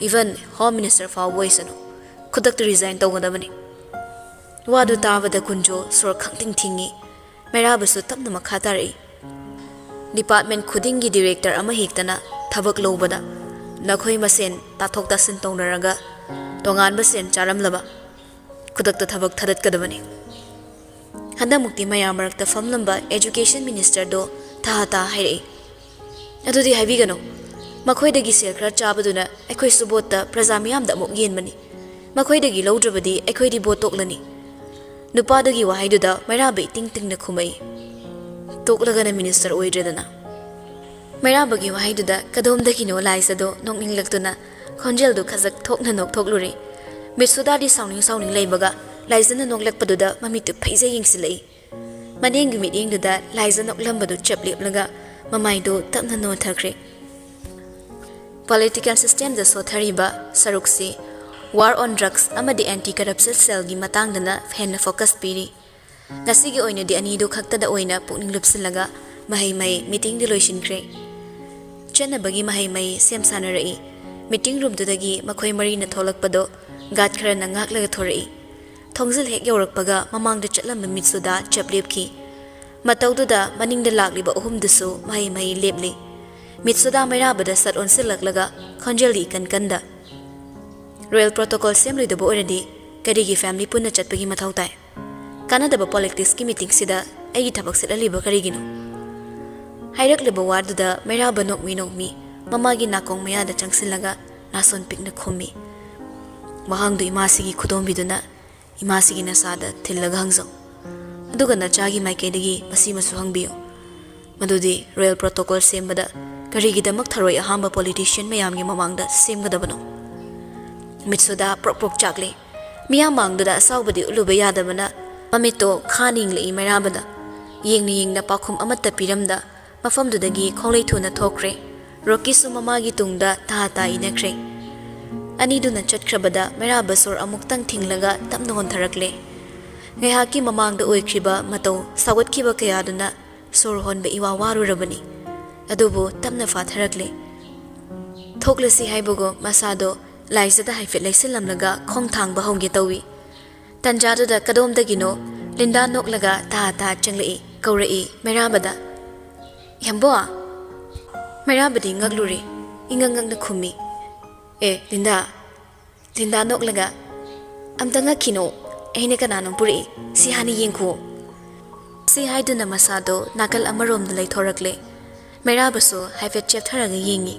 ꯏꯚꯟ ꯍꯣꯝ ꯃꯤꯅꯤꯁꯇꯔ ꯐꯥꯎꯕ ꯑꯣꯏꯁꯅꯨ, ꯈꯨꯗꯛꯇ ꯔꯤꯖꯥꯏꯟ ꯇꯧꯒꯗꯕꯅꯤ"꯫ ꯋꯥꯗꯨ ꯇꯥꯕꯗ ꯀꯨꯟꯖꯣ ꯁꯣꯔ ꯈꯪꯊꯤꯡ ꯊꯤꯡꯉꯤ꯫ ꯃꯩꯔꯥꯕꯁꯨ ꯇꯞꯅ ꯃꯈꯥ ꯇꯥꯔꯛꯏ꯫ "ꯗꯤꯄꯥꯔꯠꯃꯦꯟ ꯈꯨꯗꯤꯡꯒꯤ ꯗꯤꯔꯦꯛꯇꯔ ꯑꯃ ꯍꯦꯛꯇꯅ ꯊꯕꯛ ꯂꯧꯕꯗ ꯅꯈꯣꯏ ꯃꯁꯦꯟ ꯇꯥꯊꯣꯛ ꯇꯥꯁꯤꯟ ꯇꯧꯅꯔꯒ ꯇꯣꯉꯥꯟꯕ ꯁꯦꯟ ꯆꯥꯔꯝꯂꯕ ꯈꯨꯗꯛꯇ ꯊꯕꯛ ꯊꯥꯗꯠꯀꯗꯕꯅꯤ"꯫ ꯍꯟꯗꯛꯃꯨꯛꯇꯤ ꯃꯌꯥꯝ ꯃꯔꯛꯇ ꯐꯝꯂꯝꯕ ꯑꯦꯖꯨꯀꯦꯁꯟ ꯃꯤꯅꯤꯁꯇꯔꯗꯣ ꯊꯥ ꯊꯥ ꯍꯥꯏꯔꯛꯏ꯫ "ꯑꯗꯨꯗꯤ ꯍꯥꯏꯕꯤꯒꯅꯨ꯫ ꯃꯈꯣꯏꯗꯒꯤ ꯁꯦꯜ ꯈꯔ ꯆꯥꯕꯗꯨꯅ ꯑꯩꯈꯣꯏꯁꯨ ꯚꯣꯠꯇ ꯄ꯭ꯔꯖꯥ ꯃꯤꯌꯥꯝꯗ ꯑꯃꯨꯛ ꯌꯦꯟꯕꯅꯤ꯫ ꯃꯈꯣꯏꯗꯒꯤ ꯂꯧꯗ꯭ꯔꯕꯗꯤ ꯑꯩꯈꯣꯏꯗꯤ ꯚꯣꯠ ꯇꯣꯛꯂꯅꯤ"꯫ ꯅꯨꯄꯥꯗꯨꯒꯤ ꯋꯥꯍꯩꯗꯨꯗ ꯃꯩꯔꯥꯕ ꯏꯇꯤꯡ ꯇꯤꯡꯅ ꯈꯨꯝꯃꯛꯏ, "ꯇꯣꯛꯂꯒꯅ ꯃꯤꯅꯤꯁꯇꯔ ꯑꯣꯏꯗ꯭ꯔꯦꯗꯅ"꯫ ꯃꯩꯔꯥꯕꯒꯤ ꯋꯥꯍꯩꯗꯨꯗ ꯀꯗꯣꯝꯗꯒꯤꯅꯣ ꯂꯥꯏꯖꯗꯣ ꯅꯣꯛꯅꯤꯡꯂꯛꯇꯨꯅ ꯈꯣꯟꯖꯦꯜꯗꯨ ꯈꯖꯛ ꯊꯣꯛꯅ ꯅꯣꯛꯊꯣꯛꯂꯨꯔꯦ꯫ ꯃꯤꯠꯁꯨꯗꯥꯗꯤ ꯁꯥꯎꯅꯤꯡ ꯁꯥꯎꯅꯤꯡ ꯂꯩꯕꯒ ꯂꯥꯏꯖꯅ ꯅꯣꯛꯂꯛꯄꯗꯨꯗ ꯃꯃꯤꯠꯇꯨ ꯐꯩꯖꯩ ꯌꯦꯡꯁꯤꯜꯂꯛꯏ꯫ ꯃꯅꯦꯝꯒꯤ ꯃꯤꯠꯌꯦꯡꯗꯨꯗ ꯂꯥꯏꯖ ꯅꯣꯛꯂꯝꯕꯗꯨ ꯆꯞ ꯂꯦꯞꯂꯒ ꯃꯃꯥꯏꯗꯨ ꯇꯞꯅ ꯅꯣꯟꯊꯈ꯭ꯔꯦ꯫ ꯄꯣꯂꯤꯇꯤꯀꯦꯜ ꯁꯤꯁꯇꯦꯝꯗ ꯁꯣꯠꯊꯔꯤꯕ ꯁꯔꯨꯛꯁꯤ War on Drugs ꯑꯃꯗꯤ Anti Corruption Cellꯒꯤ ꯃꯇꯥꯡꯗꯅ ꯍꯦꯟꯅ focus ꯄꯤꯔꯤ꯫ ꯉꯁꯤꯒꯤ ꯑꯣꯏꯅꯗꯤ ꯑꯅꯤꯗꯨ ꯈꯛꯇꯗ ꯑꯣꯏꯅ ꯄꯨꯛꯅꯤꯡ ꯂꯨꯞꯁꯤꯜꯂꯒ ꯃꯍꯩ ꯃꯍꯩ meetingꯗꯤ ꯂꯣꯏꯁꯤꯟꯈ꯭ꯔꯦ꯫ ꯆꯠꯅꯕꯒꯤ ꯃꯍꯩ ꯃꯍꯩ ꯁꯦꯝ ꯁꯥꯅꯔꯛꯏ꯫ Meeting roomꯗꯨꯗꯒꯤ ꯃꯈꯣꯏ ꯃꯔꯤꯅ ꯊꯣꯛꯂꯛꯄꯗꯣ guard ꯈꯔꯅ ꯉꯥꯛꯂꯒ ꯊꯣꯔꯛꯏ꯫ ꯊꯣꯡꯖꯤꯜ ꯍꯦꯛ ꯌꯧꯔꯛꯄꯒ ꯃꯃꯥꯡꯗ ꯆꯠꯂꯝꯕ ꯃꯤꯠꯁꯨꯗꯥ ꯆꯞ ꯂꯦꯞꯈꯤ꯫ ꯃꯇꯧꯗꯨꯗ ꯃꯅꯤꯡꯗ ꯂꯥꯛꯂꯤꯕ ꯑꯍꯨꯝꯗꯨꯁꯨ ꯃꯍꯩ ꯃꯍꯩ ꯂꯦꯞꯂꯤ꯫ ꯃꯤꯠꯁꯨꯗꯥ ꯃꯩꯔꯥꯕꯗ ꯁꯠ ꯑꯣꯟꯁꯤꯜꯂꯛꯂꯒ ꯈꯣꯟꯖꯦꯜꯗꯤ ꯏꯀꯟ ꯀꯟꯗ, "Royal protocol ꯁꯦꯝꯂꯣꯏꯗꯕ ꯑꯣꯏꯔꯗꯤ ꯀꯔꯤꯒꯤ family ꯄꯨꯟꯅ ꯆꯠꯄꯒꯤ ꯃꯊꯧ ꯇꯥꯏ? ꯀꯥꯟꯅꯗꯕ politicsꯀꯤ meetingꯁꯤꯗ ꯑꯩꯒꯤ ꯊꯕꯛ ꯁꯤꯠꯍꯜꯂꯤꯕ ꯀꯔꯤꯒꯤꯅꯣ?" ꯍꯥꯏꯔꯛꯂꯤꯕ ꯋꯥꯗꯨꯗ ꯃꯩꯔꯥꯕ ꯅꯣꯛꯃꯤ ꯅꯣꯛꯃꯤ ꯃꯃꯥꯒꯤ ꯅꯥꯀꯣꯡ ꯃꯌꯥꯗ ꯆꯪꯁꯤꯜꯂꯒ ꯅꯥꯁꯣꯟ ꯄꯤꯛꯅ ꯈꯨꯝꯃꯤ꯫ ꯋꯥꯍꯪꯗꯨ ꯏꯃꯥꯁꯤꯒꯤ ꯈꯨꯗꯣꯝꯕꯤꯗꯨꯅ ꯏꯃꯥꯁꯤꯒꯤ ꯅꯁꯥꯗ ꯊꯤꯜꯂꯒ ꯍꯪꯖꯧ꯫ ꯑꯗꯨꯒ ꯅꯆꯥꯒꯤ ꯃꯥꯏꯀꯩꯗꯒꯤ ꯃꯁꯤꯃꯁꯨ ꯍꯪꯕꯤꯌꯨ꯫ ꯃꯗꯨꯗꯤ Royal protocol ꯁꯦꯝꯕꯗ ꯀꯔꯤꯒꯤꯗꯃꯛ ꯊꯔꯣꯏ ꯑꯍꯥꯝꯕ politician ꯃꯌꯥꯝꯒꯤ ꯃꯃꯥꯡꯗ ꯁꯦꯝꯒꯗꯕꯅꯣ? ꯃꯤꯠꯁꯨꯗꯥ ꯄ꯭ꯔꯣꯛ ꯄ꯭ꯔꯣꯛ ꯆꯥꯛꯂꯦ꯫ ꯃꯤꯌꯥꯝ ꯃꯥꯡꯗꯨꯗ ꯑꯁꯥꯎꯕꯗꯤ ꯎꯠꯂꯨꯕ ꯌꯥꯗꯕꯅ ꯃꯃꯤꯠꯇꯣ ꯈꯥ ꯅꯤꯡꯂꯛꯏ ꯃꯩꯔꯥꯕꯗ꯫ ꯌꯦꯡꯅ ꯌꯦꯡꯅ ꯄꯥꯎꯈꯨꯝ ꯑꯃꯠꯇ ꯄꯤꯔꯝꯗ ꯃꯐꯝꯗꯨꯗꯒꯤ ꯈꯣꯡꯂꯩ ꯊꯨꯅ ꯊꯣꯛꯈ꯭ꯔꯦ꯫ ꯔꯣꯀꯤꯁꯨ ꯃꯃꯥꯒꯤ ꯇꯨꯡꯗ ꯇꯥ ꯇꯥ ꯏꯅꯈ꯭ꯔꯦ꯫ ꯑꯅꯤꯗꯨꯅ ꯆꯠꯈ꯭ꯔꯕꯗ ꯃꯩꯔꯥꯕ ꯁꯣꯔ ꯑꯃꯨꯛꯇꯪ ꯊꯤꯡꯂꯒ ꯇꯞꯅ ꯍꯣꯟꯊꯔꯛꯂꯦ꯫ ꯉꯥꯏꯍꯥꯛꯀꯤ ꯃꯃꯥꯡꯗ ꯑꯣꯏꯈ꯭ꯔꯤꯕ ꯃꯇꯧ ꯁꯥꯎꯒꯠꯈꯤꯕ ꯀꯌꯥꯗꯨꯅ ꯁꯣꯔ ꯍꯣꯟꯕ ꯏꯋꯥ ꯋꯥꯔꯨꯔꯕꯅꯤ꯫ ꯑꯗꯨꯕꯨ ꯇꯞꯅ ꯐꯥꯊꯔꯛꯂꯦ꯫ ꯊꯣꯛꯂꯁꯤ ꯍꯥꯏꯕꯒꯨꯝ ꯃꯁꯥꯗꯣ ꯂꯥꯏꯖꯗ ꯍꯥꯏꯐꯦꯠ ꯂꯩꯁꯤꯜꯂꯝꯂꯒ ꯈꯣꯡ ꯊꯥꯡꯕ ꯍꯧꯒꯦ ꯇꯧꯏ꯫ ꯇꯟꯖꯥꯗꯨꯗ ꯀꯗꯣꯝꯗꯒꯤꯅꯣ ꯂꯤꯟꯗꯥ ꯅꯣꯛꯂꯒ ꯇꯥ ꯇꯥ ꯆꯪꯂꯛꯏ, ꯀꯧꯔꯛꯏ ꯃꯩꯔꯥꯕꯗ, "ꯌꯥꯝꯕꯣ!" ꯃꯩꯔꯥꯕꯗꯤ ꯉꯛꯂꯨꯔꯦ, ꯏꯉꯛ ꯉꯛꯅ ꯈꯨꯝꯃꯤ, "ꯑꯦ, ꯂꯤꯟꯗꯥ!" ꯂꯤꯟꯗꯥ ꯅꯣꯛꯂꯒ, "ꯑꯝꯇ ꯉꯛꯈꯤꯅꯣ, ꯑꯩꯅ ꯀꯅꯥꯅꯣꯝ ꯄꯨꯔꯛꯏ, ꯁꯤ ꯍꯥꯟꯅ ꯌꯦꯡꯈꯣ꯫" ꯁꯤ ꯍꯥꯏꯗꯨꯅ ꯃꯁꯥꯗꯣ ꯅꯥꯀꯜ ꯑꯃꯔꯣꯝꯗ ꯂꯩꯊꯣꯔꯛꯂꯦ꯫ ꯃꯩꯔꯥꯕꯁꯨ ꯍꯥꯏꯐꯦꯠ ꯆꯦꯞꯊꯔꯒ ꯌꯦꯡꯉꯤ꯫